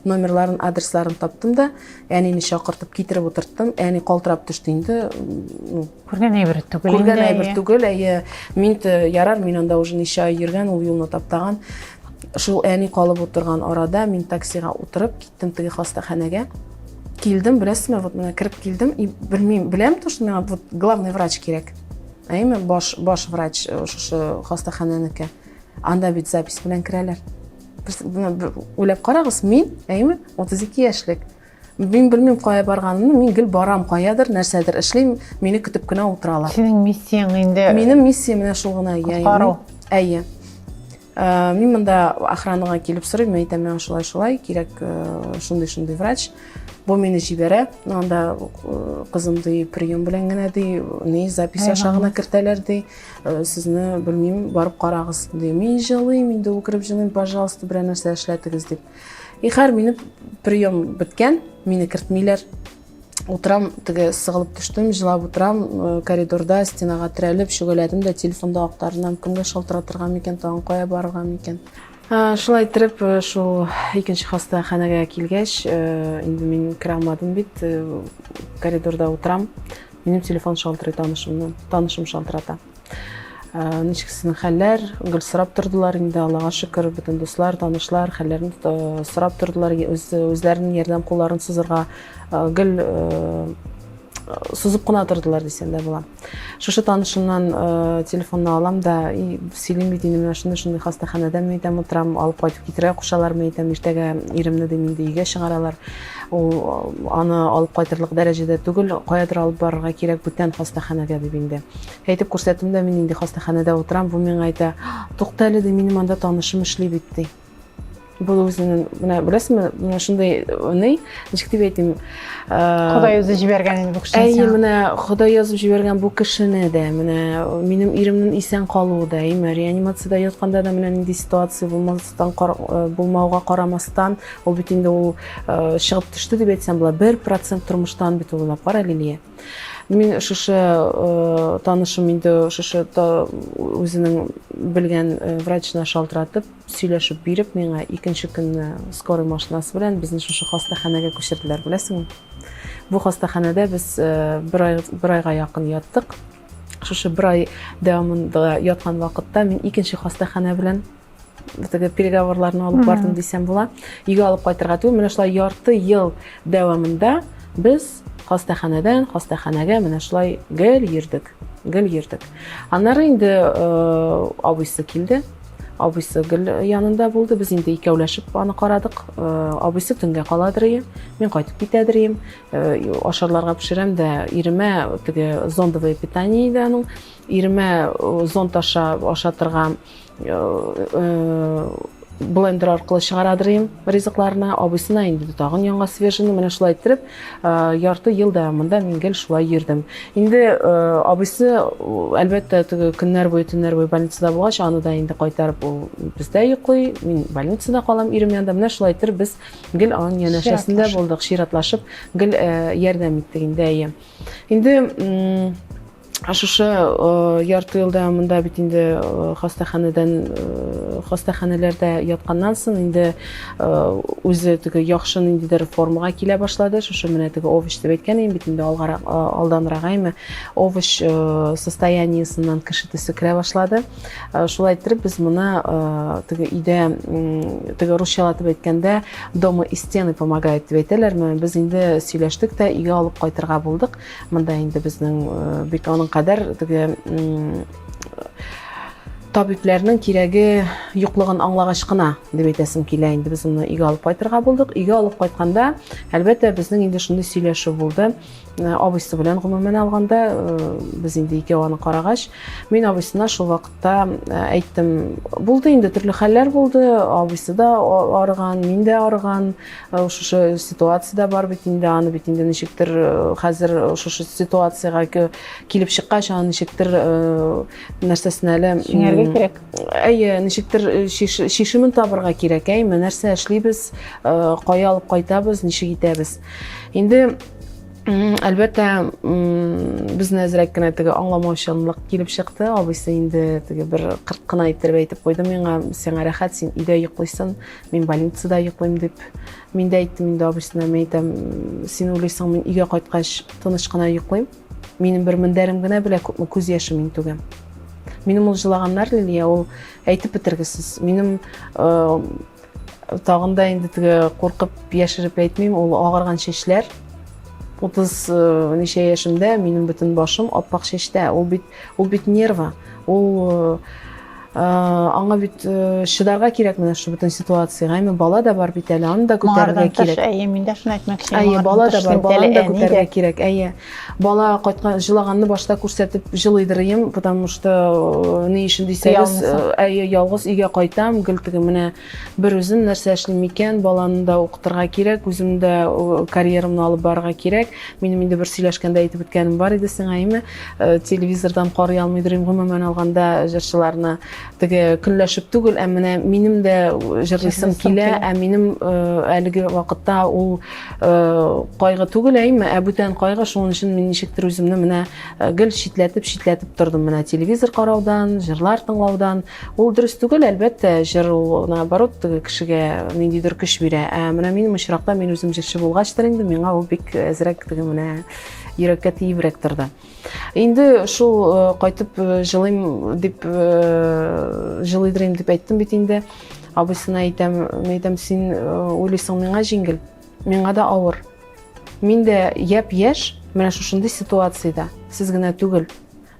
S2: Номерларын, адресларын таптым да, әнине чакыртып китереп утырттым. Әни калтырап төште инде.
S1: Ну, күргән әйбер түгел.
S2: Күргән әйбер түгел, әйе. Мин ярар, мин анда уже ничә ай йөргән, ул юлны таптаган. Шул әни калып утырган арада мин таксига утырып Киттем теге хастаханәгә. Килдем, беләсезме, вот менә кереп килдем и белмим, беләм то, что миңа вот главный врач кирәк. Әйме, баш баш врач э, шушы хастаханәнеке. Анда бит запись белән керәләр. Уйлап карагыз, мин, әйме, 32 яшьлек. Мин белмим кая барганымны, мин гел барам каядыр, нәрсәдер эшлим, мине көтеп кенә утыралар.
S1: Синең миссияң инде.
S2: Минем миссиям менә шул гына.
S1: Коткару.
S2: Әйе. Мин монда охранага килеп сорыйм, мин әйтәм, миңа шулай-шулай кирәк, шундый-шундый врач. Бу мине җибәрә, анда кызым ди, прием белән генә ди, ни запись аша гына кертәләр ди. Сезне белмим, барып карагыз ди. Мин җылыйм, инде үкереп җылыйм, пожалуйста, берәр нәрсә эшләтегез дип. И хәр мине прием беткән, мине кертмиләр. Утырам, теге сыгылып төштем, җылап утырам, коридорда стенага терәлеп, чүгәләдем дә телефонда актарынам, кемгә шалтыратырга микән, тагын кая барырга микән. Шулай иттереп, шул икенче хастаханәгә килгәч, инде мин керә алмадым бит, коридорда утырам. Минем телефон шалтырый танышымнан, танышым шалтырата. Ничек сезнең хәлләр? Гел сорап тордылар инде, Аллага шөкер, бөтен дуслар, танышлар хәлләрен сорап тордылар, үзләренең ярдәм кулларын сузырга гел сузып кына тордылар дисәм дә була. Шушы танышымнан телефонны алам да, и сөйлим бит инде, менә шундый-шундый хастаханәдә мин әйтәм утырам, алып кайтып китерергә кушалар, мин әйтәм, иртәгә иремне дим инде өйгә чыгаралар. Ул аны алып кайтырлык дәрәҗәдә түгел, каядыр алып барырга кирәк бүтән хастаханәгә дип инде. Әйтеп күрсәттем дә, мин инде хастаханәдә утырам, бу миңа әйтә, тукта әле, ди, минем анда танышым эшли бит, ди. Бу үзенең, менә беләсеңме, менә шундый ни, ничек дип әйтим,
S1: Ходай үзе җибәргән инде бу кешене.
S2: Әйе, менә Ходай язып җибәргән бу кешене дә, менә минем иремнең исән калуы да, әйме, реанимациядә ятканда да менә нинди ситуация булмастан, булмауга карамастан, ул бит инде ул чыгып төште дип әйтсәм була, 1% тормыштан бит ул, кара, Лилия. Мин шушы танышым инде шушы үзенең белгән врачына шалтыратып, сөйләшеп биреп миңа икенче көнне скорый машинасы белән безне шушы хастаханәгә күчерделәр, беләсеңме? Бу хастаханәдә без бер ай, бер айга якын яттык. Шушы бер ай дәвамында яткан вакытта мин икенче хастаханә белән теге переговорларны алып бардым дисәм була. Өйгә алып кайтырга түгел, менә шулай ярты ел дәвамында без хастаханәдән хастаханәгә менә шулай гел йөрдек, гел йөрдек. Аннары инде абыйсы килде. Абыйсы гел янында булды. Без инде икәүләшеп аны карадык. Абыйсы төнгә каладыр иде. Мин кайтып китәдер идем. Ашарларга пешерәм дә иремә теге зондовое питание иде аның. Иремә зонд аша ашатырга блендер аркылы чыгарадыр идем ризыкларны, абыйсына инде тагын яңа свежийны, менә шулай иттереп, ярты ел дәвамында мин гел шулай йөрдем. Инде абыйсы, әлбәттә, теге көннәр буе, төннәр буе больницада булгач, аны да инде кайтарып, ул бездә йоклый, мин больницада калам ирем янында. Менә шулай иттереп без гел аның янәшәсендә булдык, чиратлашып, гел ярдәм иттек инде, әйе. Инде шушы ярты ел дәвамында бит инде хастаханәдән хастаханәләрдә ятканнан соң инде үзе теге яхшы ниндидер формага килә башлады. Шушы менә теге овощ дип әйткән идем бит инде алгарак алданрак әйме, овощ состояниесеннән кеше төсе керә башлады. Шулай иттереп без моны теге өйдә теге русчалатып әйткәндә дома и стены помогают дип әйтәләрме, без инде сөйләштек тә өйгә алып кайтырга булдык. Монда инде безнең бик аның кадәр теге табибләрнең кирәге юклыгын аңлагач кына дип әйтәсем килә инде без моны өйгә алып кайтырга булдык. Өйгә алып кайтканда, әлбәттә, безнең инде шундый сөйләшү булды. Абыйсы белән гомумән алганда, без инде икәү аны карагач, мин абыйсына шул вакытта әйттем, булды инде төрле хәлләр булды, абыйсы да арыган, мин дә арыган, шушы ситуация да бар бит инде, аны бит инде ничектер хәзер шушы ситуациягә килеп чыккач, аны ничектер нәрсәсен әле
S1: җиңәргә кирәк.
S2: Әйе, ничектер шешемен табырга кирәк, әйме, нәрсә эшлибез, кая алып кайтабыз, ничек итәбез. Инде әлбәттә, безне әзрәк кенә теге аңламаучанлык килеп чыкты. Абыйсы инде теге бер кырт кына иттереп әйтеп куйды миңа, сиңа рәхәт, син өйдә йоклыйсың, мин больницада йоклыйм дип. Мин дә әйттем инде абыйсына, мин әйтәм, син уйлыйсың, мин өйгә кайткач тыныч кына йоклыйм. Минем бер мендәрем генә белә күпме күз яше мин түгәм. Минем ул җылаганнар, Лилия, ул әйтеп бетергесез. Минем тагын да инде теге куркып яшереп әйтмим, ул агарган чәчләр. 30 ничә яшемдә минем бөтен башым аппак чәчтә. Ул бит, ул бит нерва. Ул. Аңа бит чыдарга кирәк менә шул бөтен ситуациягә. Әмма бала да бар бит әле, аны да күтәрергә кирәк.
S1: Әйе, мин дә шуны әйтмәкче.
S2: Әйе, бала да бар, баланы да күтәрергә кирәк. Әйе. Бала кайткан җылаганны башта күрсәтеп җылыйдырыем, потому что ни өчен дисәгез, әйе, ялгыз өйгә кайтам, гел теге менә бер үзем нәрсә эшлим икән, баланы да укытырга кирәк, үзем дә карьерамны алып барырга кирәк. Минем инде бер сөйләшкәндә әйтеп үткәнем бар иде сиңа, әйеме? Телевизордан карый алмый йөрим, гомумән алганда җырчыларны теге көнләшеп түгел, ә менә минем дә җырлыйсым килә, ә минем әлеге вакытта ул кайгы түгел, әйме, ә бүтән кайгы, шуның өчен мин ничектер үземне менә гел читләтеп, читләтеп тордым менә телевизор караудан, җырлар тыңлаудан. Ул дөрес түгел, әлбәттә, җыр ул наоборот теге кешегә ниндидер көч бирә. Ә менә минем очракта мин үзем җырчы булгачтыр инде, миңа ул бик әзрәк теге менә йөрәккә тиебрәк торды. Инде шул э, кайтып э, җылыйм дип э, җылыйдырыйм дип әйттем бит инде. Абыйсына әйтәм, мин әйтәм, син уйлыйсың миңа җиңел, миңа да авыр. Мин дә япь-яшь, менә шушындый ситуациядә, сез генә түгел.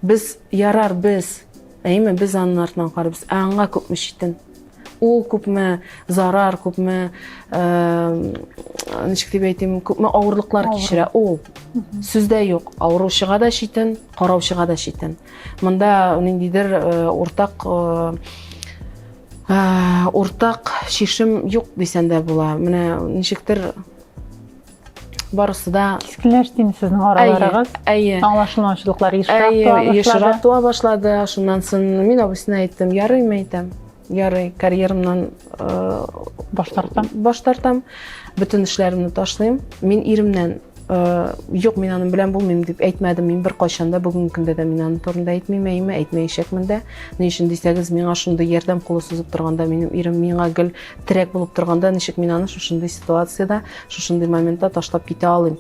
S2: Без ярар без, әйеме, без аның артыннан карыйбыз, ә аңа күпме читен. Ул күпме зарар, күпме ничек дип әйтим, күпме авырлыклар кичерә ул. Сүздә юк, авыручыга да читен, караучыга да читен. Монда ниндидер уртак уртак шешем юк дисән дә була. Менә ничектер барысы да
S1: кискенләште инде сезнең араларыгыз.
S2: Әйе.
S1: Аңлашылмаучылыклар ешрак туа башлады.
S2: Ешрак туа башлады. Шуннан соң мин абыйсына әйттем, ярый, мин әйтәм. Ярый, карьерамнан э,
S1: баш тартам.
S2: Баш тартам. Бөтен эшләремне ташлыйм. Мин иремнән э, юк, мин аның белән булмыйм дип әйтмәдем. Мин беркайчан да бүгенге көндә дә мин аның турында әйтмим, әйме, әйтмәячәкмен дә. Ни өчен дисәгез, миңа шундый ярдәм кулы сузып торганда, минем ирем миңа гел терәк булып торганда, ничек мин аны шушындый ситуациядә, шушындый моментта ташлап китә алыйм?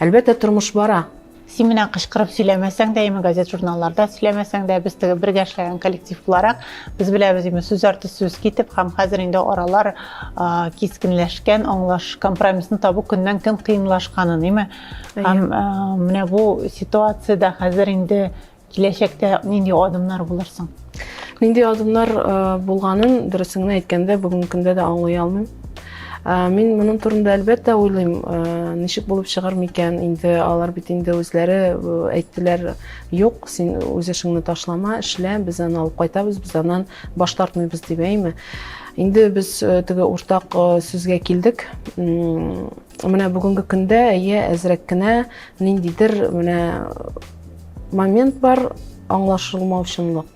S2: Әлбәттә, тормыш бара.
S1: Син менә кычкырып сөйләмәсәң дә, яме газет-журналларда сөйләмәсәң дә, без теге бергә эшләгән коллектив буларак, без беләбез, яме сүз арты сүз китеп, һәм хәзер инде аралар кискенләшкән, аңлаш, компромиссны табу көннән-көн кыенлашканын, яме. Һәм менә бу ситуациядә хәзер инде Киләчәктә нинди адымнар булыр соң?
S2: Нинди адымнар э, булганын, дөресен генә әйткәндә, бүгенге көндә дә аңлый алмыйм. Э, мин моның турында әлбәттә уйлыйм, э, ничек булып чыгар микән инде, алар бит инде үзләре әйттеләр, юк, син үз эшеңне ташлама, эшлә, без аны алып кайтабыз, без аннан баш тартмыйбыз дип, әйме. Инде без теге уртак сүзгә килдек. Менә бүгенге көндә, әйе, әзрәк кенә ниндидер менә момент бар, аңлашылмаучанлык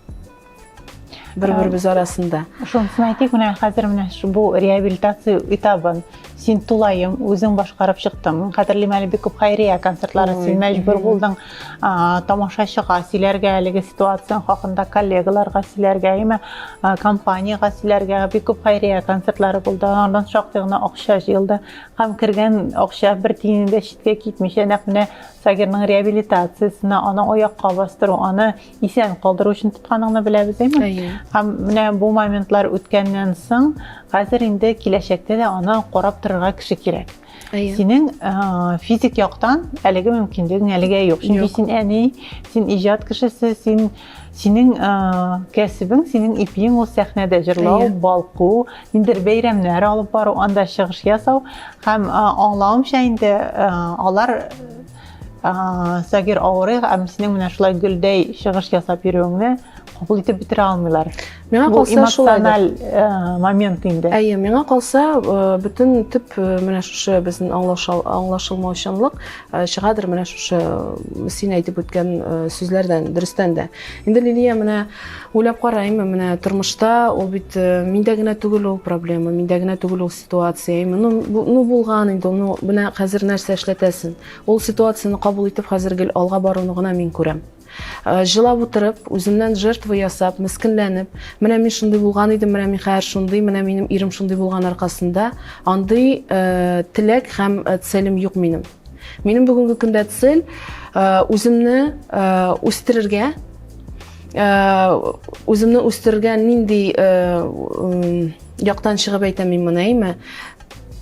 S2: бер-беребез арасында.
S1: Шунысын әйтик, менә хәзер менә бу реабилитация этабын син тулаем үзең башкарып чыктың. Мин хәтерлим әле бик күп хәйрия концертлары син мәҗбүр булдың тамашачыга сөйләргә әлеге ситуация хакында, коллегаларга сөйләргә, әйме, компаниягә сөйләргә бик күп хәйрия концертлары булды. Аннан шактый гына акча җыелды һәм кергән акча бер тиен дә читкә китмичә нәкъ менә Сагирның реабилитациясенә, аны аякка бастыру, аны исән калдыру өчен тотканыңны беләбез, әйме?
S2: Әйе.
S1: Һәм менә бу моментлар үткәннән соң, хәзер инде киләчәктә дә аны карап торырга кеше кирәк.
S2: Әйе.
S1: Синең э, физик яктан әлеге мөмкинлегең әлегә юк. Чөнки
S2: Юк.
S1: син әни, син иҗат кешесе, син синең э, кәсебең, синең ипиең ул сәхнәдә җырлау,
S2: Әйе.
S1: балку, ниндидер бәйрәмнәр алып бару, анда чыгыш ясау һәм аңлавымча инде алар Сагир авырый һәм синең менә шулай гөлдәй чыгыш ясап йөрүеңне кабул итеп бетерә алмыйлар.
S2: Миңа
S1: Бу
S2: калса шулайдыр.
S1: эмоциональ момент инде.
S2: Әйе, миңа калса, бөтен төп менә шушы безнең аңлашылмаучанлык чыгадыр менә шушы син әйтеп үткән сүзләрдән, дөрестән дә. Инде Лилия менә Уйлап караймы, менә тормышта ул бит э, миндә генә түгел ул проблема, миндә генә түгел ул ситуация. Ну, ну булган инде, ну менә хәзер нәрсә эшләтәсен? Ул ситуацияне кабул итеп хәзер гел алга баруны гына мин күрәм. Э, җылап утырып, үземнән жертва ясап, мескенләнеп, менә мин шундый булган идем, менә мин хәзер шундый, менә минем ирем шундый булган аркасында, андый э, теләк һәм э, целем юк минем. Минем бүгенге көндә цель э, үземне э, үстерергә, Э, үземне үстергән нинди э, яктан чыгып әйтәм мин моны, әйме?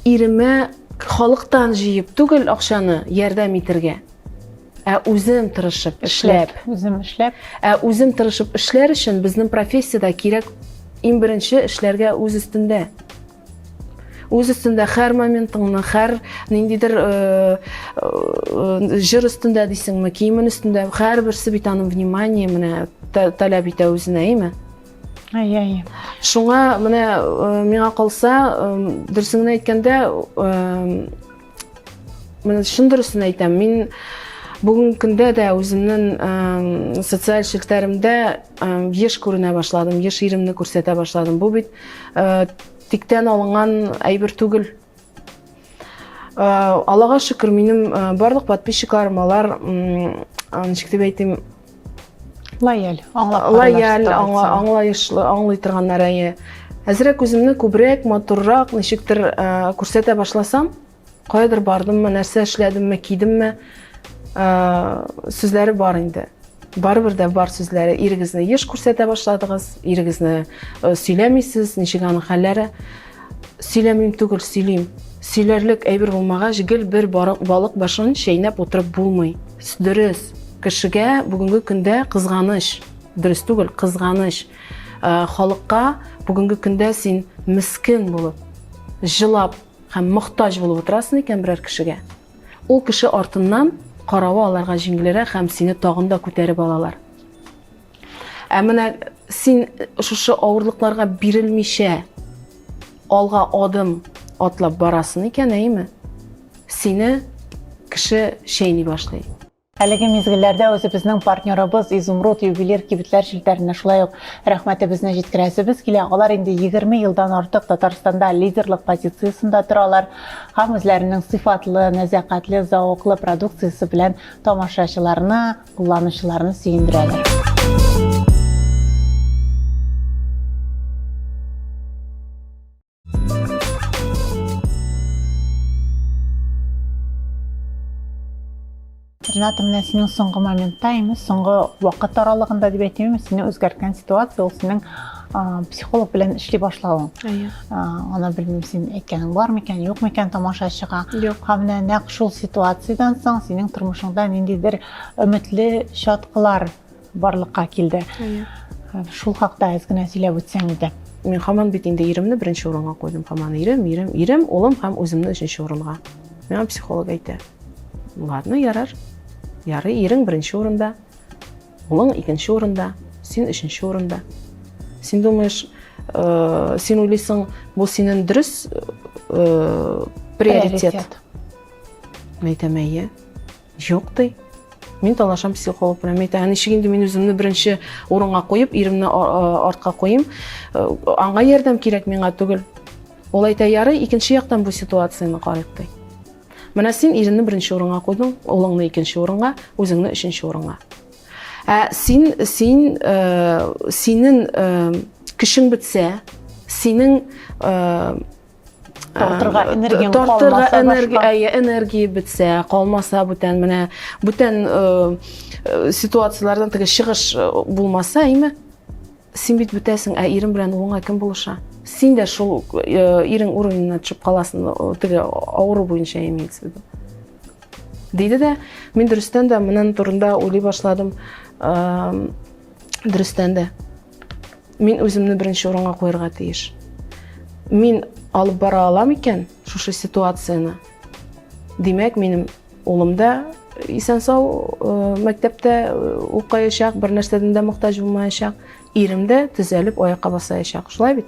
S2: Иремә халыктан җыеп түгел акчаны ярдәм итергә. Ә Ә үзем тырышып эшләп.
S1: Үзем эшләп.
S2: Ә үзем тырышып эшләр өчен безнең профессиядә кирәк иң беренче эшләргә үз өстендә. Үз өстендә һәр моментыңны, һәр ниндидер э, э, җыр өстендә дисеңме, киемен өстендә, һәрберсе бит аның внимание менә таләп итә үзенә, әйме?
S1: Әйе, әйе.
S2: Шуңа менә э, миңа калса, дөресен генә әйткәндә, менә чын дөресен әйтәм, мин бүгенге көндә дә үземнең социаль челтәремдә еш күренә башладым, еш иремне күрсәтә башладым. Бу бит э, тиктән алынган әйбер түгел. Э, Аллага шөкер, минем э, барлык подписчикларым алар, ничек дип әйтим,
S1: лояль, аңлап
S2: лояль, аңлаешлы, аңлый торганнар әйе. Әзрәк үземне күбрәк, матуррак, ничектер күрсәтә башласам, каядыр бардыммы, нәрсә эшләдемме, кидемме, сүзләре бар инде. Барыбер дә бар сүзләре. Ирегезне еш күрсәтә башладыгыз, ирегезне сөйләмисез, ничек аның хәлләре. Сөйләмим түгел, сөйлим. Сөйләрлек әйбер булмагач, гел бер балык башын чәйнәп утырып булмый. Дөрес, кешегә бүгенге көндә кызганыч. Дөрес түгел, кызганыч. Халыкка бүгенге көндә син мескен булып, җылап һәм мохтаҗ булып утырасың икән берәр кешегә. Ул кеше артыннан каравы аларга җиңелрәк һәм сине тагын да күтәреп алалар. Ә менә син шушы авырлыкларга бирелмичә алга адым атлап барасың икән, әйеме? Сине кеше чәйни башлый.
S1: Әлеге мизгелләрдә үзебезнең партнерыбыз Изумруд ювелир кибетләр челтәренә шулай ук рәхмәтебезне җиткерәсебез килә. Алар инде 20 елдан артык Татарстанда лидерлык позициясендә торалар һәм үзләренең сыйфатлы, нәзакәтле, зәвыклы продукциясе белән тамашачыларны, кулланучыларны сөендерәләр. Рената, менә синең соңгы моментта, инде соңгы вакыт аралыгында дип әйтимме, сине үзгәрткән ситуация ул синең психолог белән эшли башлавың.
S2: Әйе.
S1: Аны белмим, син әйткәнең бар микән, юк микән тамашачыга.
S2: Юк.
S1: Һәм менә нәкъ шул ситуациядән соң синең тормышыңда ниндидер өметле чаткылар барлыкка килде.
S2: Әйе.
S1: Шул хакта әз генә сөйләп үтсәң иде.
S2: Мин һаман бит инде иремне беренче урынга куйдым. Һаман ирем, ирем, ирем, улым һәм үземне өченче урынга. Миңа психолог әйтә. Ладно, ярар. Ярый, ирең беренче урында, улың икенче урында, син өченче урында. Син думаешь, э, син уйлыйсың, бу синең дөрес э, приоритет. Мин әйтәм, әйе. Юк, ди. Мин талашам психолог белән. Мин әйтәм, ничек инде мин үземне беренче урынга куеп, иремне артка куйым? Э, аңа ярдәм кирәк, миңа түгел. Ул әйтә, ярый, икенче яктан бу ситуацияне карыйк, ди. Менә син иреңне беренче урынга куйдың, улыңны икенче урынга, үзеңне өченче урынга. Ә син, син, э, синең э, көчең бетсә, синең э,
S1: тартырга энергияң
S2: тартырга энергия, әйе, энергия бетсә, калмаса бүтән, менә бүтән ситуацияләрдән теге чыгыш булмаса, әйме? Син бит бетәсең, ә ирең белән улыңа кем булыша? Син дә шул ирең уровенена төшеп каласың, теге авыру буенча имеется в виду. Диде дә, мин дөрестән дә моның турында уйлый башладым. Дөрестән дә. Мин үземне беренче урынга куярга тиеш. Мин алып бара алам икән шушы ситуацияне. Димәк, минем улым да исән-сау э, мәктәптә э, укыячак, бер нәрсәдән дә мохтаҗ булмаячак, ирем дә төзәлеп аякка басаячак. Шулай бит?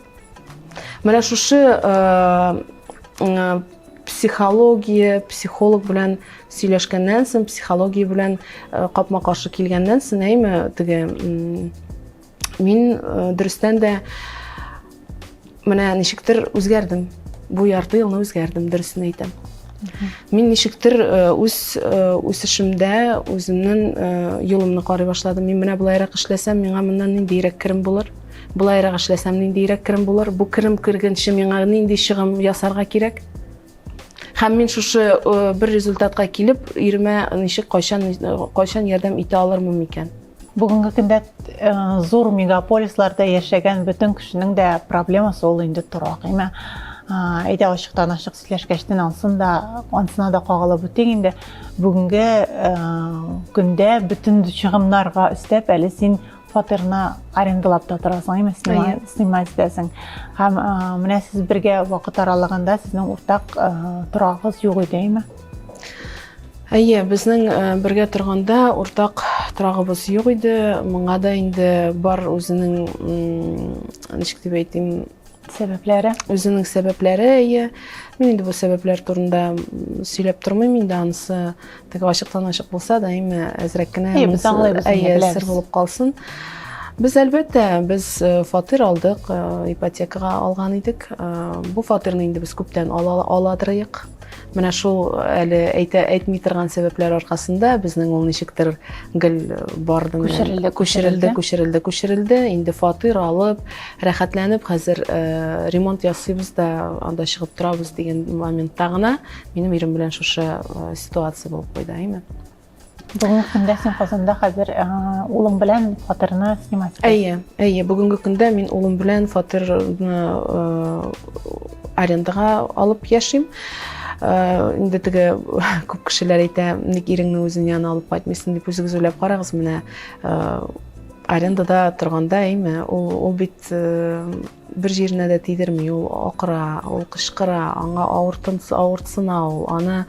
S2: Менә шушы э, психология, психолог белән сөйләшкәннән соң, психология белән капма-каршы килгәннән соң, әйме, теге Мин э, дөрестән дә менә ничектер үзгәрдем. Бу ярты елны үзгәрдем, дөресен әйтәм. Мин ничектер э, үз э, үсешемдә үземнең юлымны карый башладым. Мин менә болайрак эшләсәм, миңа моннан ниндиерәк керем булыр? Болайрак эшләсәм, ниндиерәк керем булыр? Бу керем кергәнче миңа нинди чыгым ясарга кирәк? Һәм мин шушы бер результатка килеп, иремә ничек кайчан кайчан ярдәм итә алырмын микән?
S1: Бүгенге көндә зур мегаполисларда яшәгән бөтен кешенең дә проблемасы ул инде торак, әйме? Әйдә ачыктан ачык сөйләшкәчтен ансын да, ансына да кагылып үтик инде. Бүгенге көндә бөтен чыгымнарга өстәп әле син фатирны арендалап та торасың, әйме, снимать итәсең. Һәм менә сез бергә вакыт аралыгында сезнең уртак торагыгыз юк иде, әйме?
S2: Әйе, безнең бергә торганда уртак торагыбыз юк иде. Моңа да инде бар үзенең, ничек дип әйтим,
S1: сәбәпләре.
S2: Үзенең сәбәпләре, әйе. Мин инде бу сәбәпләр турында сөйләп тормыйм инде, анысы теге ачыктан-ачык булса да, әмма әзрәк кенә
S1: Әйе, без аңлыйбыз,
S2: әйе, сер булып калсын. Без әлбәттә, без фатир алдык, ипотекага алган идек. Бу фатирны инде без күптән ала аладырыек. Менә шул әле әйтә әйтми торган сәбәпләр аркасында безнең ул ничектер гел барды.
S1: Күчерелде,
S2: күчерелде, күчерелде, күчерелде. Инде фатир алып, рәхәтләнеп хәзер э, ремонт ясыйбыз да анда чыгып торабыз дигән моментта гына минем ирем белән шушы э, ситуация булып куйды, әйме?
S1: Бүгенге көндә син Казанда хәзер э, улың белән фатирны снимать итәсең.
S2: Әйе, әйе, бүгенге көндә мин улым белән фатирны э, арендага алып яшим. Э, инде теге күп кешеләр әйтә, ник иреңне үзең янына алып кайтмыйсың дип үзегез уйлап карагыз, менә арендада торганда, әйме, ул, ул бит Бер җиренә дә тидерми, ул акыра, ул кычкыра, аңа авыртсына ул, аны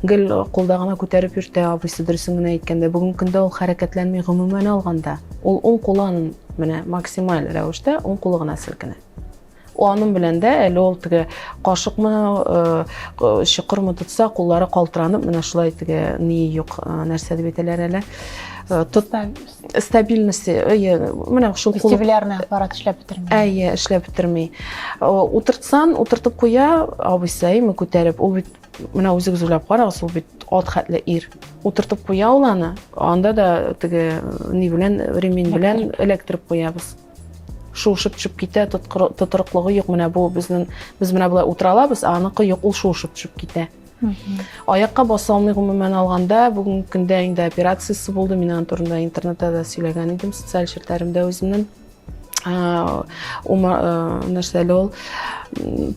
S2: гел кулда гына күтәреп йөртә абыйсы, дөресен генә әйткәндә. Бүгенге көндә ул хәрәкәтләнми гомумән алганда. Ул уң кулы аның менә максималь рәвештә уң кулы гына селкенә. Аның белән дә әле ул теге кашыкмы, э, чокырмы тотса, куллары калтыранып, менә шулай теге ни юк, э, нәрсә дип әйтәләр әле. Э, тот стабильности әйе менә шул
S1: вестибулярный аппарат эшләп бетерми
S2: әйе эшләп бетерми утыртсан утыртып куя абыйсы әйме күтәреп ул бит менә үзегез уйлап карагыз ул бит ат хәтле ир утыртып куя ул аны анда да теге ни белән ремень белән эләктереп куябыз шуышып төшеп китә тотрыклыгы юк менә бу безнең без менә болай утыра алабыз ә аныкы юк ул шуышып төшеп китә Аякка баса алмый гомумән алганда, бүгенге көндә инде операциясе булды. Мин аның турында интернетта да сөйләгән идем, социаль челтәремдә үземнең. Нәрсә әле ул?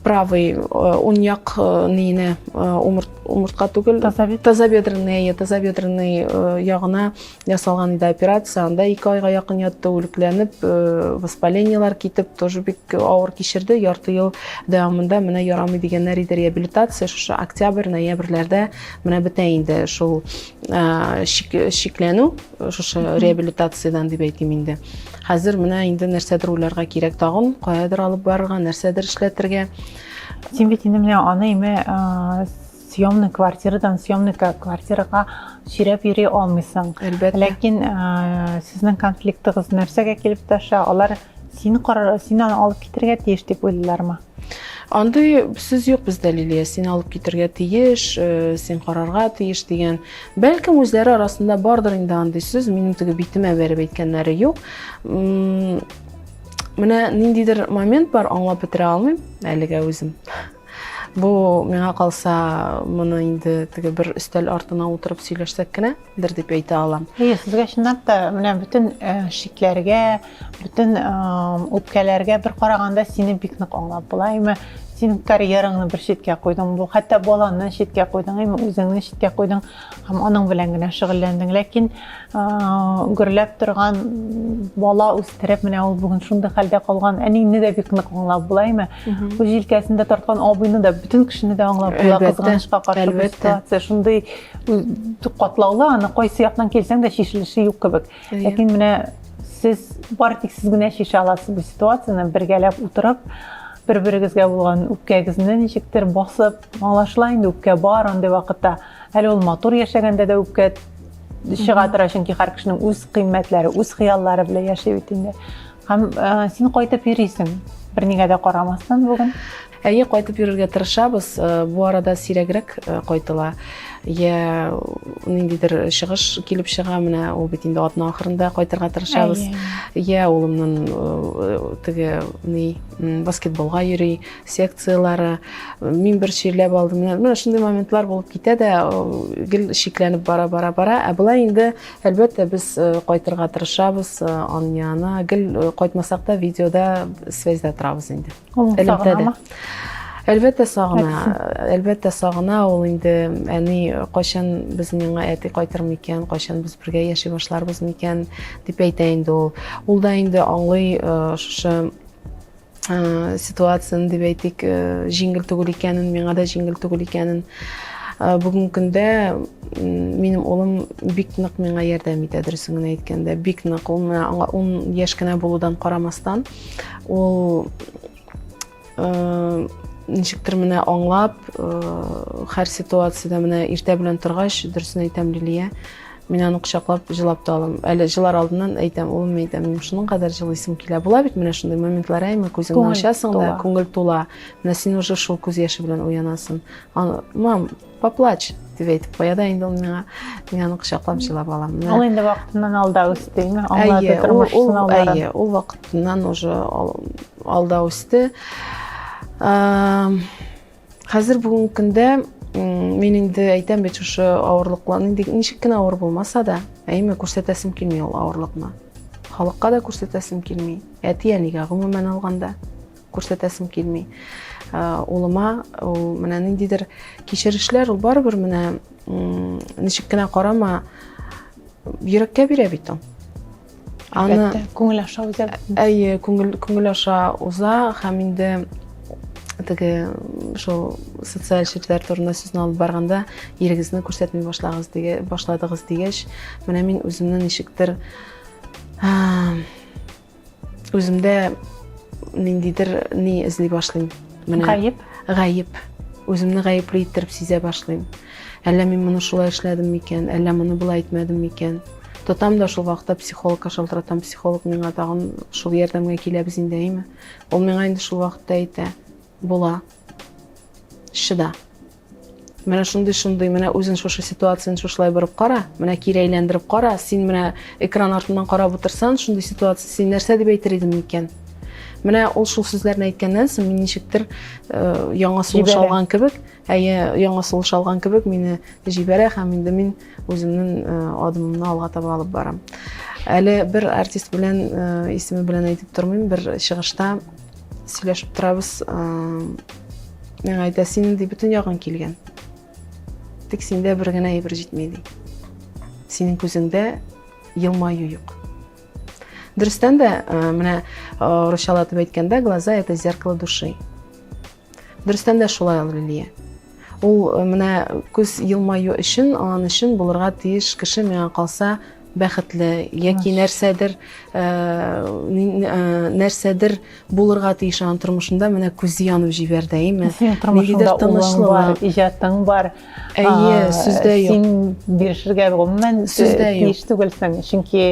S2: Правый уң як ниенә умыртка түгел, тазобедренный, тазобедренный ягына Ясалган иде операция, анда ике айга якын ятты, үлекләнеп, э, воспалениелар китеп, тоже бик авыр кичерде. Ярты ел дәвамында менә ярамый дигәннәр иде реабилитация, шушы октябрь, ноябрьләрдә менә бетә инде шул э, шикләнү, шушы реабилитациядән дип әйтим инде. Хәзер менә инде нәрсәдер уйларга кирәк тагын, каядыр алып барырга, нәрсәдер эшләтергә.
S1: Син бит инде менә аны име э, съемный квартирадан съемный квартирага сөйрәп йөри алмыйсың.
S2: Әлбәттә.
S1: Ләкин э, сезнең конфликтыгыз нәрсәгә килеп таша? Алар син карар, син аны алып китергә тиеш дип уйлыйлармы?
S2: Андый сүз юк бездә, Лилия. Син алып китергә тиеш, э, син карарга тиеш дигән. Бәлкем үзләре арасында бардыр инде андый сүз. Минем теге битемә бәреп әйткәннәре юк. Менә ниндидер момент бар, аңлап бетерә алмыйм әлегә үзем. Бу миңа калса, моны инде теге бер өстәл артына утырып сөйләшсәк кенә дер дип әйтә алам.
S1: Әйе, сезгә чынлап та менә бөтен э, шикләргә, бөтен э, үпкәләргә бер караганда сине бик нык аңлап була. Әмма син карьераңны бер читкә куйдың, бу хәтта баланы читкә куйдың, әмма үзеңне читкә куйдың һәм аның белән генә шөгыльләндең. Ләкин гөрләп торган бала үстереп, менә ул бүген шундый хәлдә калган әнине дә бик нык аңлап була, әйме? Үз җилкәсендә тарткан абыйны да, бөтен кешене дә аңлап була. Кызганычка каршы бу ситуация шундый катлаулы, аны кайсы яктан килсәң дә чишелеше юк кебек. Ләкин менә сез бары тик сез генә чишә аласыз бу ситуацияне, бергәләп утырып, бер-берегезгә булган үпкәгезне ничектер басып, аңлашыла инде, үпкә бар андый вакытта. Әле ул матур яшәгәндә дә үпкә чыга тора, чөнки һәр кешенең үз кыйммәтләре, үз хыяллары белән яши бит инде. Һәм э, син кайтып йөрисең, бернигә дә карамастан бүген.
S2: Әйе, кайтып йөрергә тырышабыз. Э, бу арада сирәгрәк э, кайтыла. Я ниндидер чыгыш килеп чыга, менә ул бит инде атна ахырында кайтырга тырышабыз. Я улымның теге ни баскетболга йөри, секцияләре. Мин бер чирләп алдым. Менә шундый моментлар булып китә дә, гел шикләнеп бара, бара, бара. Ә болай инде, әлбәттә, без э, кайтырга тырышабыз э, аның янына. Гел э, кайтмасак та видеода связьда торабыз инде.
S1: Элемтәдә.
S2: Әлбәттә сагына, әлбәттә сагына ул инде әни кайчан без миңа әти кайтыр микән, кайчан без бергә яши башларбыз микән дип әйтә инде ул. Ул да инде аңлый э, шушы э, ситуацияне дип әйтик, э, җиңел түгел икәнен, миңа да җиңел түгел икәнен. Бүгенге көндә минем улым бик нык миңа ярдәм итә, дөресен генә әйткәндә, бик нык. Ул менә аңа 10 яшь кенә булудан карамастан, ул Э, ничектер менә аңлап, э, һәр ситуациядә менә иртә белән торгач, дөресен әйтәм, Лилия, мин аны кочаклап җылап та алам. Әле җылар алдыннан әйтәм, улым, әйтәм, минем шуның кадәр җылыйсым килә. Була бит менә шундый моментлар, әйме, күзеңне ачасың да, күңел тула. Менә син уже шул күз яше белән уянасың. Мам, поплачь, дип әйтеп куя да инде ул миңа. Мин аны кочаклап җылап алам.
S1: Ул инде вакытыннан алда үсте, аңлады тормыш сынауларын.
S2: Әйе, ул вакытыннан уже алда үсте. Хәзер бүгенге көндә мин инде әйтәм бит шушы авырлыклар, инде ничек кенә авыр булмаса да, әйме күрсәтәсем килми ул авырлыкны. Халыкка да күрсәтәсем килми, әти-әнигә гомумән алганда күрсәтәсем килми. Улыма ул менә ниндидер кичерешләр, ул барыбер менә ничек кенә карама, йөрәккә бирә бит ул.
S1: Аны Әлбәттә, күңел аша уза.
S2: Әйе, күңел күңел аша уза һәм инде теге шул социаль челтәр турында сүзне алып барганда ирегезне күрсәтми башлагыз диге башладыгыз дигәч, менә мин үземне ничектер Үземдә ниндидер ни эзли башлыйм.
S1: Менә гаеп.
S2: Гаеп. Үземне гаепле иттереп сизә башлыйм. Әллә мин моны шулай эшләдем микән, әллә моны болай әйтмәдем микән? Тотам да шул вакытта психологка шалтыратам, психолог миңа тагын шул ярдәмгә киләбез инде, әйме? Ул миңа инде шул вакытта әйтә, була. Чыда. Менә шундый шундый, менә үзен шушы ситуацияне шушылай борып кара, менә кире әйләндереп кара, син менә экран артыннан карап утырсан, шундый ситуация, син нәрсә дип әйтер идең микән? Менә ул шул сүзләрне әйткәннән соң мин ничектер э, яңа сулыш алган кебек, әйе, яңа сулыш алган кебек мине җибәрә һәм инде мин үземнең э, адымымны алга таба алып барам. Әле бер артист белән э, исеме белән әйтеп тормыйм, бер чыгышта сөйләшеп торабыз. Миңа әйтә, синең ди бөтен ягың килгән. Тик синдә бер генә әйбер җитми ди. Синең күзеңдә елмаю юк. Дөрестән дә, э, менә э, русчалатып әйткәндә, глаза это зеркало души. Дөрестән дә шулай ул, Лилия. Ул э, менә күз елмаю өчен, аның өчен булырга тиеш кеше миңа калса бәхетле яки нәрсәдер э, э, нәрсәдер булырга тиеш аның тормышында менә күзе янып җибәрде әйме
S1: синең тормышыңда улың бар иҗатың бар
S2: әйе сүздә юк
S1: син бирешергә гомумән сүздә юк тиеш түгелсең чөнки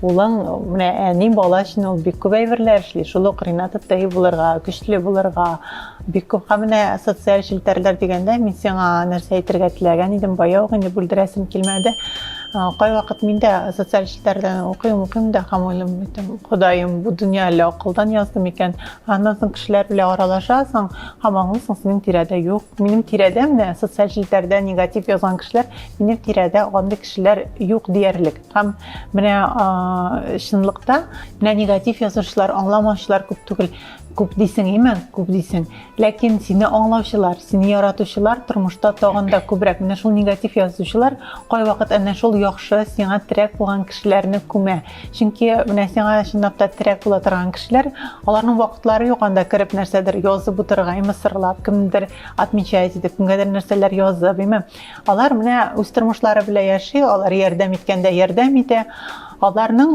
S1: улың менә әни бала өчен ул бик күп әйберләр эшли шул ук Ренат Тәй булырга көчле булырга бик күп һәм менә социаль челтәрләр дигәндә мин сиңа нәрсә әйтергә теләгән идем бая ук инде бүлдерәсем килмәде кайвакыт мин дә социаль челтәрдән укыйм укыйм да һәм уйлыйм әйтәм ходаем бу дөнья әллә акылдан язды микән аннан соң кешеләр белән аралашасың һәм аңлыйсың синең тирәдә юк минем тирәдә менә социаль челтәрдә негатив язган кешеләр минем тирәдә андый кешеләр юк диярлек Һәм менә чынлыкта менә негатив язучылар, аңламаучылар күп түгел. Күп дисең, име? Күп дисең. Ләкин сине аңлаучылар, сине яратучылар тормышта тагын да күбрәк. Менә шул негатив язучылар кайвакыт әнә шул яхшы, сиңа терәк булган кешеләрне күмә. Чөнки менә сиңа чынлап та терәк була торган кешеләр, аларның вакытлары юк анда кереп нәрсәдер язып утырырга, име сырлап, кемдер отмечать итеп, кемгәдер нәрсәләр язып, име. Алар менә үз тормышлары белән яши, алар ярдәм иткәндә ярдәм итә. Аларның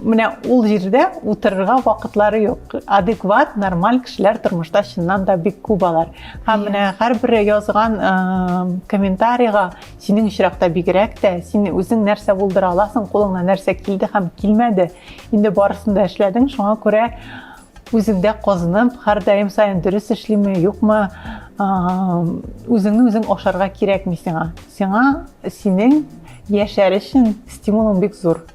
S1: менә ул җирдә утырырга вакытлары юк. Адекват, нормаль кешеләр тормышта чыннан да бик күп алар. Һәм менә һәрбер язган комментарийга синең очракта бигрәк тә, син үзең нәрсә булдыра аласың, кулыңнан нәрсә килде һәм килмәде. Инде барысын да эшләдең, шуңа күрә Үзеңдә казынып, һәрдаим саен дөрес эшлиме, юкмы, үзеңне үзең ашарга кирәкми сиңа. Сиңа синең яшәр өчен стимулың бик зур.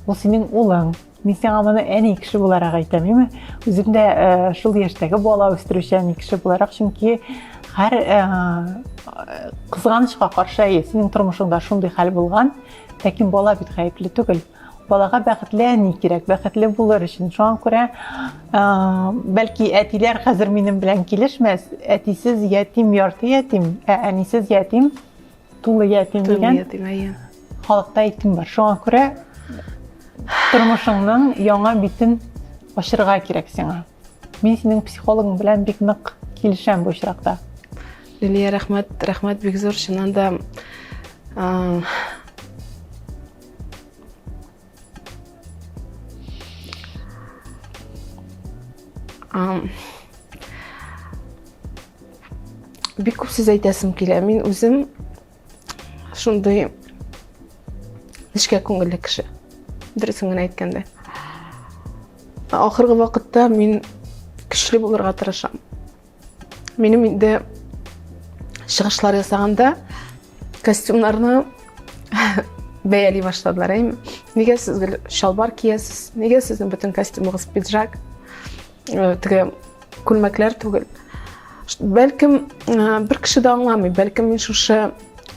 S1: Ул синең улың. Мин сиңа моны әни кеше буларак әйтәм, әйме? Үзем дә э, шул яшьтәге бала үстерүче әни кеше буларак, чөнки һәр э, кызганычка каршы, әйе, синең тормышыңда шундый хәл булган, ләкин бала бит гаепле түгел. Балага бәхетле әни кирәк, бәхетле булыр өчен. Шуңа күрә, бәлки әтиләр хәзер минем белән килешмәс, әтисез ятим ярты ятим, ә әнисез ятим тулы ятим дигән.
S2: Тулы ятим, әйе.
S1: Халыкта әйтем бар. Шуңа күрә тормышыңның яңа битен ачырга кирәк сиңа. Мин синең психологың белән бик нык килешәм бу очракта.
S2: Лилия, рәхмәт, рәхмәт бик зур. Чыннан да Бик күп сүз әйтәсем килә. Мин үзем шундый нечкә күңелле кеше. Дөресен генә әйткәндә. Ахыргы вакытта мин көчле булырга тырышам. Минем инде чыгышлар ясаганда костюмнарны бәяли башладылар, әйме? Нигә сез гел чалбар киясез? Нигә сезнең бөтен костюмыгыз пиджак? Э, теге күлмәкләр түгел. Бәлкем э, бер кеше дә аңламый, бәлкем мин шушы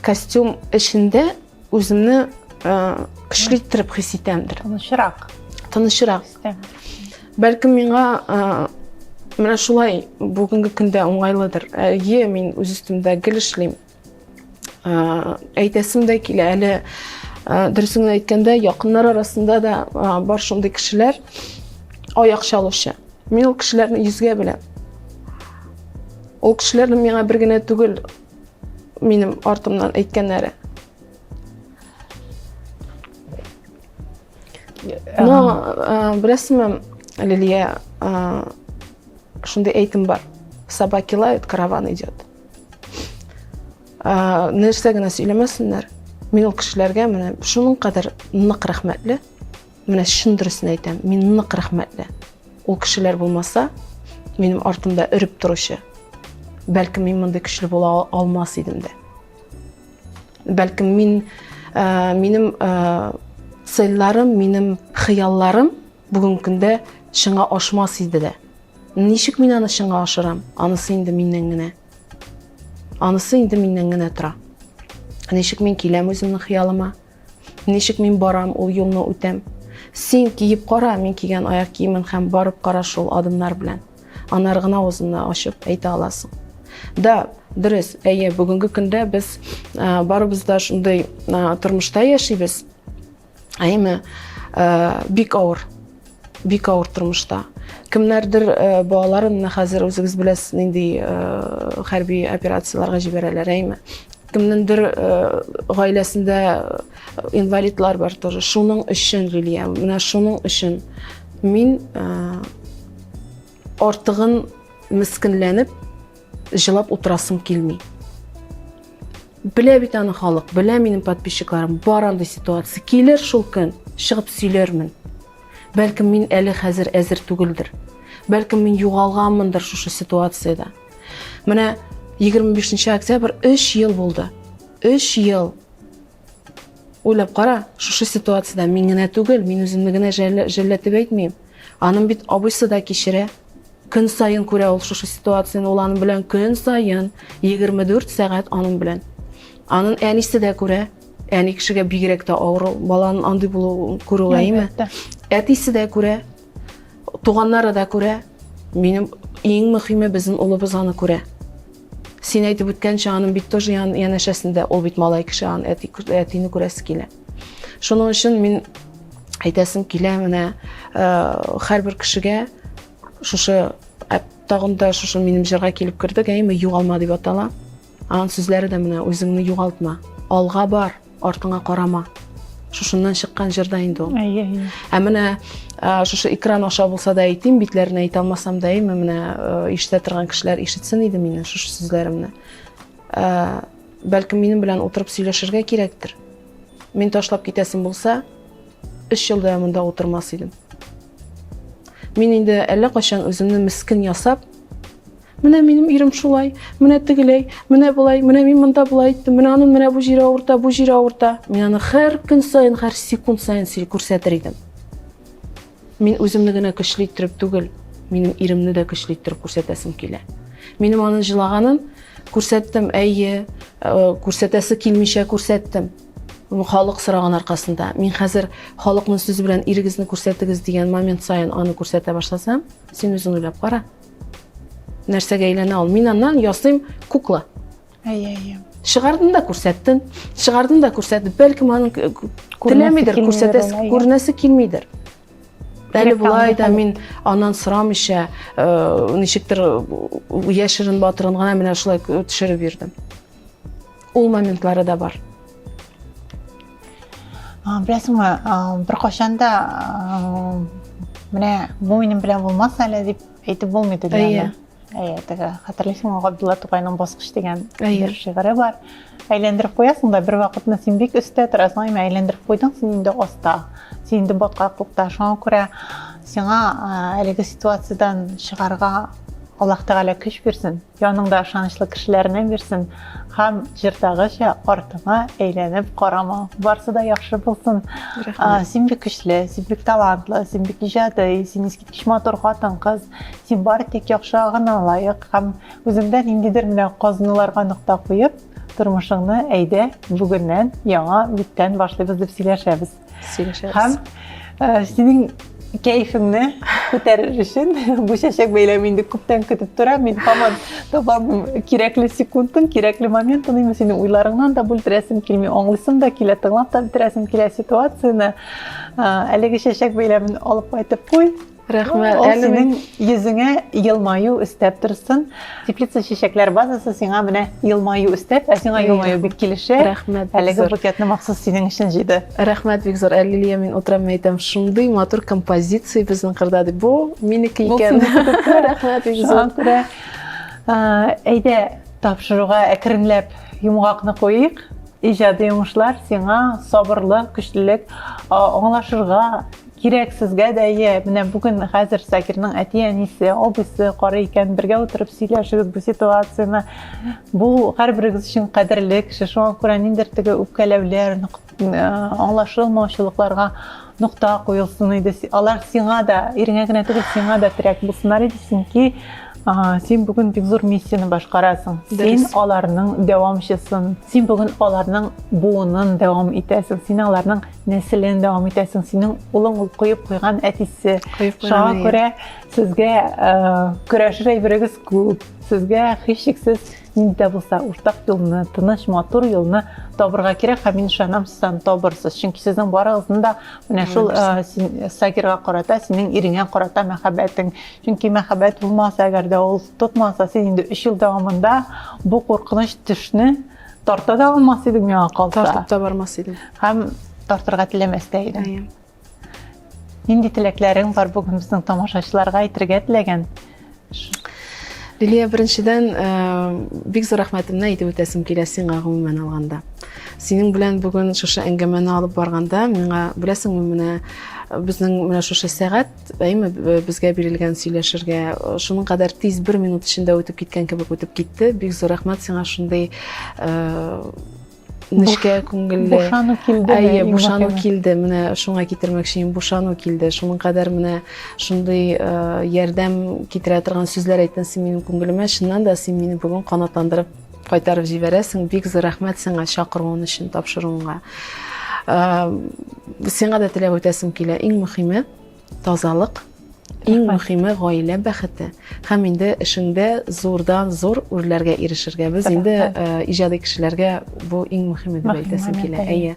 S2: костюм эчендә үземне э, көчле иттереп хис итәмдер.
S1: Тынычрак.
S2: Тынычрак. Бәлкем миңа э, менә шулай бүгенге көндә уңайлыдыр. Әйе, мин үз өстемдә гел эшлим. Э, әйтәсем дә килә әле дөресен генә әйткәндә, якыннар арасында да бар шундый кешеләр аяк чалучы. Мин ул кешеләрне йөзгә беләм. Ул кешеләрнең миңа бер генә түгел, минем артымнан әйткәннәре. Но, беләсезме, Лилия, шундый әйтем бар. Собаки лают, караван идет. Нәрсә генә сөйләмәсеннәр, мин ул кешеләргә менә шуның кадәр нык рәхмәтле. Менә чын дөресен әйтәм, мин нык рәхмәтле. Ул кешеләр булмаса, минем артымда өреп торучы, бәлкем мин мондый көчле була алмас идем дә. Бәлкем мин ә, минем ә, цельләрем, минем хыялларым бүгенге көндә чынга ашмас иде дә. Ничек мин аны чынга ашырам? Анысы инде миннән генә. Анысы инде миннән генә тора. Ничек мин киләм үземнең хыялыма? Ничек мин барам, ул юлны үтәм. Син киеп кара, мин кигән аяк киемен һәм барып кара шул адымнар белән. Аннары гына авызыңны ачып әйтә аласың. Да, дөрес, әйе, бүгенге көндә без барыбыз да шундый тормышта яшибез. Әйеме, бик авыр. Бик авыр тормышта. Кемнәрдер э, балаларын менә хәзер үзегез беләсез нинди э, хәрби операцияләргә җибәрәләр, әйме? Кемнеңдер э, гаиләсендә инвалидлар бар тоже. Шуның өчен, Лилия, менә шуның өчен мин артыгын мескенләнеп җылап утырасым килми. Белә бит аны халык, белә минем подписчикларым, бар андый ситуация. Килер шул көн, чыгып сөйләрмен. Бәлкем мин әле хәзер әзер түгелдер. Бәлкем мин югалганмындыр шушы ситуациядә. Менә 25 октябрь 3 ел булды. 3 ел. Уйлап кара, шушы ситуациядә мин генә түгел, мин үземне генә жәлләтеп әйтмим. Аның бит абыйсы да кичерә. Көн саен күрә ул шушы ситуацияне, ул аның белән көн саен 24 сәгать аның белән. Аның әнисе дә күрә. Әни кешегә бигрәк тә авыр ул, баланың андый булуын күрү, әйеме? Әтисе дә күрә, туганнары да күрә. Минем иң мөһиме безнең улыбыз аны күрә. Син әйтеп үткәнчә, аның бит тоже янәшәсендә, ул бит малай кеше, аның әти, әтине күрәсе килә. Шуның өчен мин әйтәсем килә менә э, һәрбер кешегә шушы ә, тагын да шушы минем җырга килеп кердек, әйеме, югалма дип атала. Аның сүзләре дә менә үзеңне югалтма, алга бар, артыңа карама. Шушыннан чыккан җыр да инде ул.
S1: Әйе, әйе.
S2: Ә менә шушы экран аша булса да әйтим, битләренә әйтә алмасам да, әйме, менә ишетә торган кешеләр ишетсен иде мине шушы сүзләремне. Бәлкем минем белән утырып сөйләшергә кирәктер. Мин ташлап китәсем булса, өч ел дәвамында утырмас идем. Мин инде әллә кайчан үземне мескен ясап, Менә минем ирем шулай, менә тегеләй, менә болай, менә мин монда болай иттем, менә аның менә бу җире авырта, бу җире авырта. Мин аны һәр көн саен, һәр секунд саен күрсәтер идем. Мин үземне генә көчле иттереп түгел, минем иремне дә көчле иттереп күрсәтәсем килә. Минем аның җылаганын күрсәттем, әйе, э, күрсәтәсе килмичә күрсәттем. Халык сораган аркасында. Мин хәзер халыкның сүзе белән ирегезне күрсәтегез дигән момент саен аны күрсәтә башласам, син үзең уйлап кара. Нәрсәгә әйләнә ул? Мин аннан ясыйм кукла.
S1: Әйе, әйе.
S2: Чыгардым да күрсәттем. Чыгардым да күрсәттем. Бәлкем аның теләмидер, күрсәтәсе, күренәсе килмидер. Әле болай да мин аннан сорамыйча, ничектер яшерен батырын гына менә шулай төшереп йөрдем. Ул моментлары да бар.
S1: Беләсеңме, беркайчан да менә бу минем белән булмас әле дип әйтеп булмый дөньяны. Әйе, теге хәтерлисеңме, Габдулла Тукайның Баскыч дигән бер шигыре бар. Әйләндереп куясың да, бер вакытны син бик өстә торасың, әмма әйләндереп куйдың, син инде аста. Син инде баткаклыкта. Шуңа күрә сиңа әлеге ситуациядән чыгарга Аллаһ Тәгалә көч бирсен. Яныңда ышанычлы кешеләрне бирсен һәм җырдагыча артыңа әйләнеп карама. Барсы да яхшы булсын. Син бик көчле, син бик талантлы, син бик иҗади, син искиткеч матур хатын-кыз. Син бары тик яхшы гына лаек һәм үзеңдә ниндидер менә казынуларга нокта куеп, тормышыңны әйдә бүгеннән яңа биттән башлыйбыз дип сөйләшәбез.
S2: Сөйләшәбез.
S1: Һәм э, синең кәефеңне күтәрер өчен бу чәчәк бәйләме инде күптән көтеп тора. Мин һаман табам кирәкле секундын, кирәкле моментын, именно синең уйларыңнан да бүлдерәсем килми, аңлыйсым да килә, тыңлап та бетерәсем килә ситуацияне. Э, әлеге чәчәк бәйләмен алып кайтып куй.
S2: Рәхмәт.
S1: Ул синең йөзеңә елмаю өстәп торсын. Теплица чәчәкләр базасы сиңа менә елмаю өстәп, ә сиңа елмаю бик килешә.
S2: Рәхмәт.
S1: Әлеге букетны махсус синең өчен җыйды.
S2: Рәхмәт бик зур. Әле Лилия мин утырам әйтәм, шундый матур композиция безнең кырда дип. Бу минеке икән. Рәхмәт бик зур.
S1: Күрә. Әйдә, тапшыруга әкренләп йомгакны куйыйк. Иҗади уңышлар сиңа, сабырлык, көчлелек, аңлашырга Кирәк сезгә дә, әйе, менә бүген хәзер Сакирның әти-әнисе, абыйсы карый икән, бергә утырып сөйләшегез бу ситуацияне. Бу һәрберегез өчен кадерле кеше, шуңа күрә ниндидер теге үпкәләүләр, э, аңлашылмаучылыкларга нокта куелсын иде. Алар сиңа да, иреңә генә түгел, сиңа да терәк булсыннар иде, чөнки син бүген бик зур миссияне башкарасың. Син аларның дәвамчысын, син бүген аларның буынын дәвам итәсең, син аларның нәселен дәвам итәсең, синең улың ул коеп куйган әтисе. Шуңа күрә сезгә э, көрәшер әйберегез күп, сезгә һичшиксез нинди дә булса уртак юлны, тыныч, матур юлны табырга кирәк һәм мин ышанам, сез аны табырсыз. Чөнки сезнең барыгызның да менә шул э, Сагирга карата, синең иреңә карата мәхәббәтең. Чөнки мәхәббәт булмаса, әгәр дә ул тотмаса, син инде 3 ел дәвамында бу куркыныч төшне Тарта да алмас идең миңа калса.
S2: Тартып та бармас идем.
S1: Һәм тартырга теләмәс тә идең. Әйе. Нинди теләкләрең бар бүген безнең тамашачыларга әйтергә теләгән?
S2: Лилия, беренчедән, э, бик зур рәхмәтемне әйтеп үтәсем килә сиңа гомумән алганда. Синең белән бүген шушы әңгәмәне алып барганда, миңа, беләсеңме, менә э, безнең менә шушы сәгать Әйме, безгә бирелгән сөйләшергә шуның кадәр тиз бер минут эчендә үтеп киткән кебек үтеп китте. Бик зур рәхмәт сиңа шундый нечкә күңелле.
S1: Бушану килде.
S2: Әйе, бушану килде. Менә шуңа китермәкче идем, бушану килде. Шуның кадәр менә шундый ярдәм китерә торган сүзләр әйттең син минем күңелемә. Чыннан да син мине бүген канатландырып кайтарып җибәрәсең. Бик зур рәхмәт сиңа чакыруың өчен, тапшыруыңа. Сиңа да теләп үтәсем килә. Иң мөхиме тазалык, иң мөхиме гаилә бәхете һәм инде эшеңдә зурдан зур үрләргә ирешергә. Без инде иҗади кешеләргә бу иң мөхиме дип әйтәсем килә. Әйе.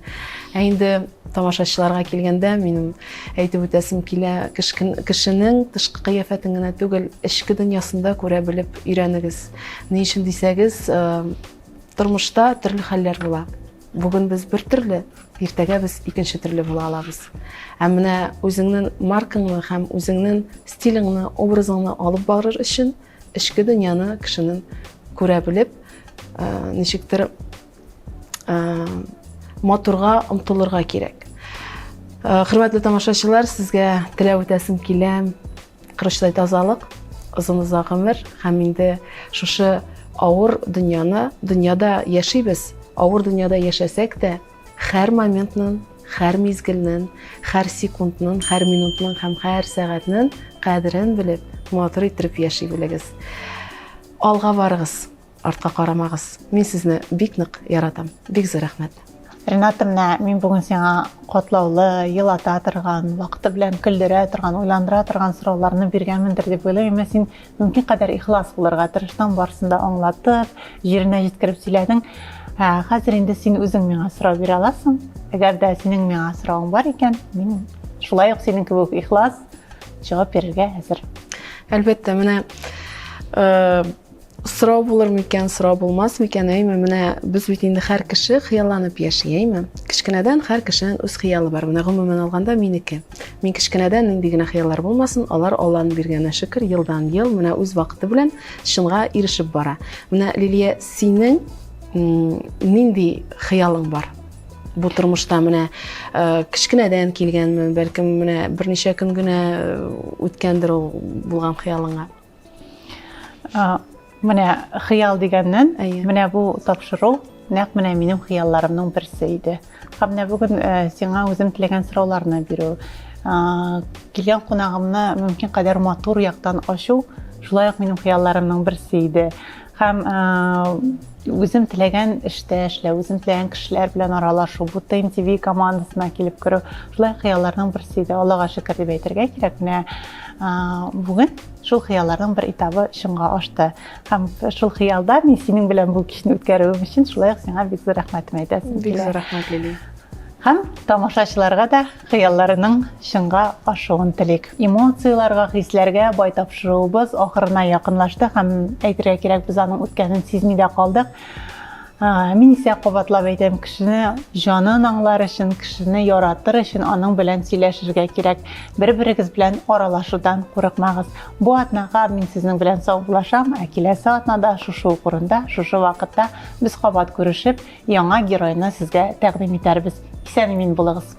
S2: Ә инде тамашачыларга килгәндә, минем әйтеп үтәсем килә, кешенең тышкы кыяфәтен генә түгел, эчке дөньясын да күрә белеп өйрәнегез. Ни өчен дисәгез, тормышта төрле хәлләр була. Бүген без бер төрле, иртәгә без икенче төрле була алабыз. Ә менә үзеңнең маркаңны һәм үзеңнең стилеңне, образыңны алып барыр өчен эчке дөньяны кешенең күрә белеп, ничектер матурга омтылырга кирәк. Хөрмәтле тамашачылар, сезгә теләп үтәсем килә. Корычтай тазалык, озын-озак гомер һәм инде шушы авыр дөньяны, дөньяда яшибез, авыр дөньяда яшәсәк тә, һәр моментның, һәр мизгелнең, һәр секундның, һәр минутның һәм һәр сәгатьнең кадерен белеп, матур иттереп яши белегез. Алга барыгыз, артка карамагыз. Мин сезне бик нык яратам. Бик зур рәхмәт.
S1: Рената, менә мин бүген сиңа катлаулы, елата торган, вакыты белән көлдерә торган, уйландыра торган сорауларны биргәнмендер дип уйлыйм. Әмма син мөмкин кадәр ихлас булырга тырыштың, барысын да аңлатып, җиренә җиткереп сөйләдең. Ә, хәзер инде син үзең миңа сорау бирә аласың. Әгәр дә синең миңа соравың бар икән, мин шулай ук синең кебек ихлас җавап бирергә әзер.
S2: Әлбәттә, менә э, сорау булыр микән, сорау булмас микән, әйме, менә без бит инде һәр кеше хыялланып яши, әйме? Кечкенәдән һәр кешенең үз хыялы бар. Менә гомумән алганда минеке. Мин кечкенәдән нинди генә хыяллар булмасын, алар Алланың биргәненә шөкер, елдан ел менә үз вакыты белән чынга ирешеп бара. Менә Лилия, синең нинди хыялың бар? Бу тормышта менә э, кечкенәдән килгәнме, бәлкем менә берничә көн генә э, үткәндер ул булган хыялыңа.
S1: Менә хыял дигәннән, менә бу тапшыру нәкъ менә минем хыялларымның берсе иде. Һәм менә бүген э, сиңа үзем теләгән сорауларны бирү, килгән кунагымны мөмкин кадәр матур яктан ачу, шулай ук минем хыялларымның берсе иде. Һәм үзем теләгән эштә эшләү, үзем теләгән кешеләр белән аралашу, бу ТН ТВ командасына килеп керү, шулай хыялларның берсе иде. Аллага шөкер дип әйтергә кирәк. Менә бүген шул хыялларның бер этабы чынга ашты. Һәм шул хыялда мин синең белән бу кичне үткәрүем өчен шулай ук сиңа бик зур рәхмәтем әйтәсем
S2: килә. Бик зур рәхмәт, Лилия.
S1: Һәм тамашачыларга да хыялларының чынга ашуын телик. Эмоцияләргә, хисләргә бай тапшыруыбыз ахырына якынлашты һәм әйтергә кирәк, без аның үткәнен сизми дә калдык. Мин исә кабатлап әйтәм, кешене җанын аңлар өчен, кешене яратыр өчен аның белән сөйләшергә кирәк. Бер-берегез белән аралашудан курыкмагыз. Бу атнага мин сезнең белән саубуллашам, ә киләсе атнада шушы ук урында, шушы вакытта без кабат күрешеп, яңа геройны сезгә тәкъдим итәрбез. Исән-имин булыгыз.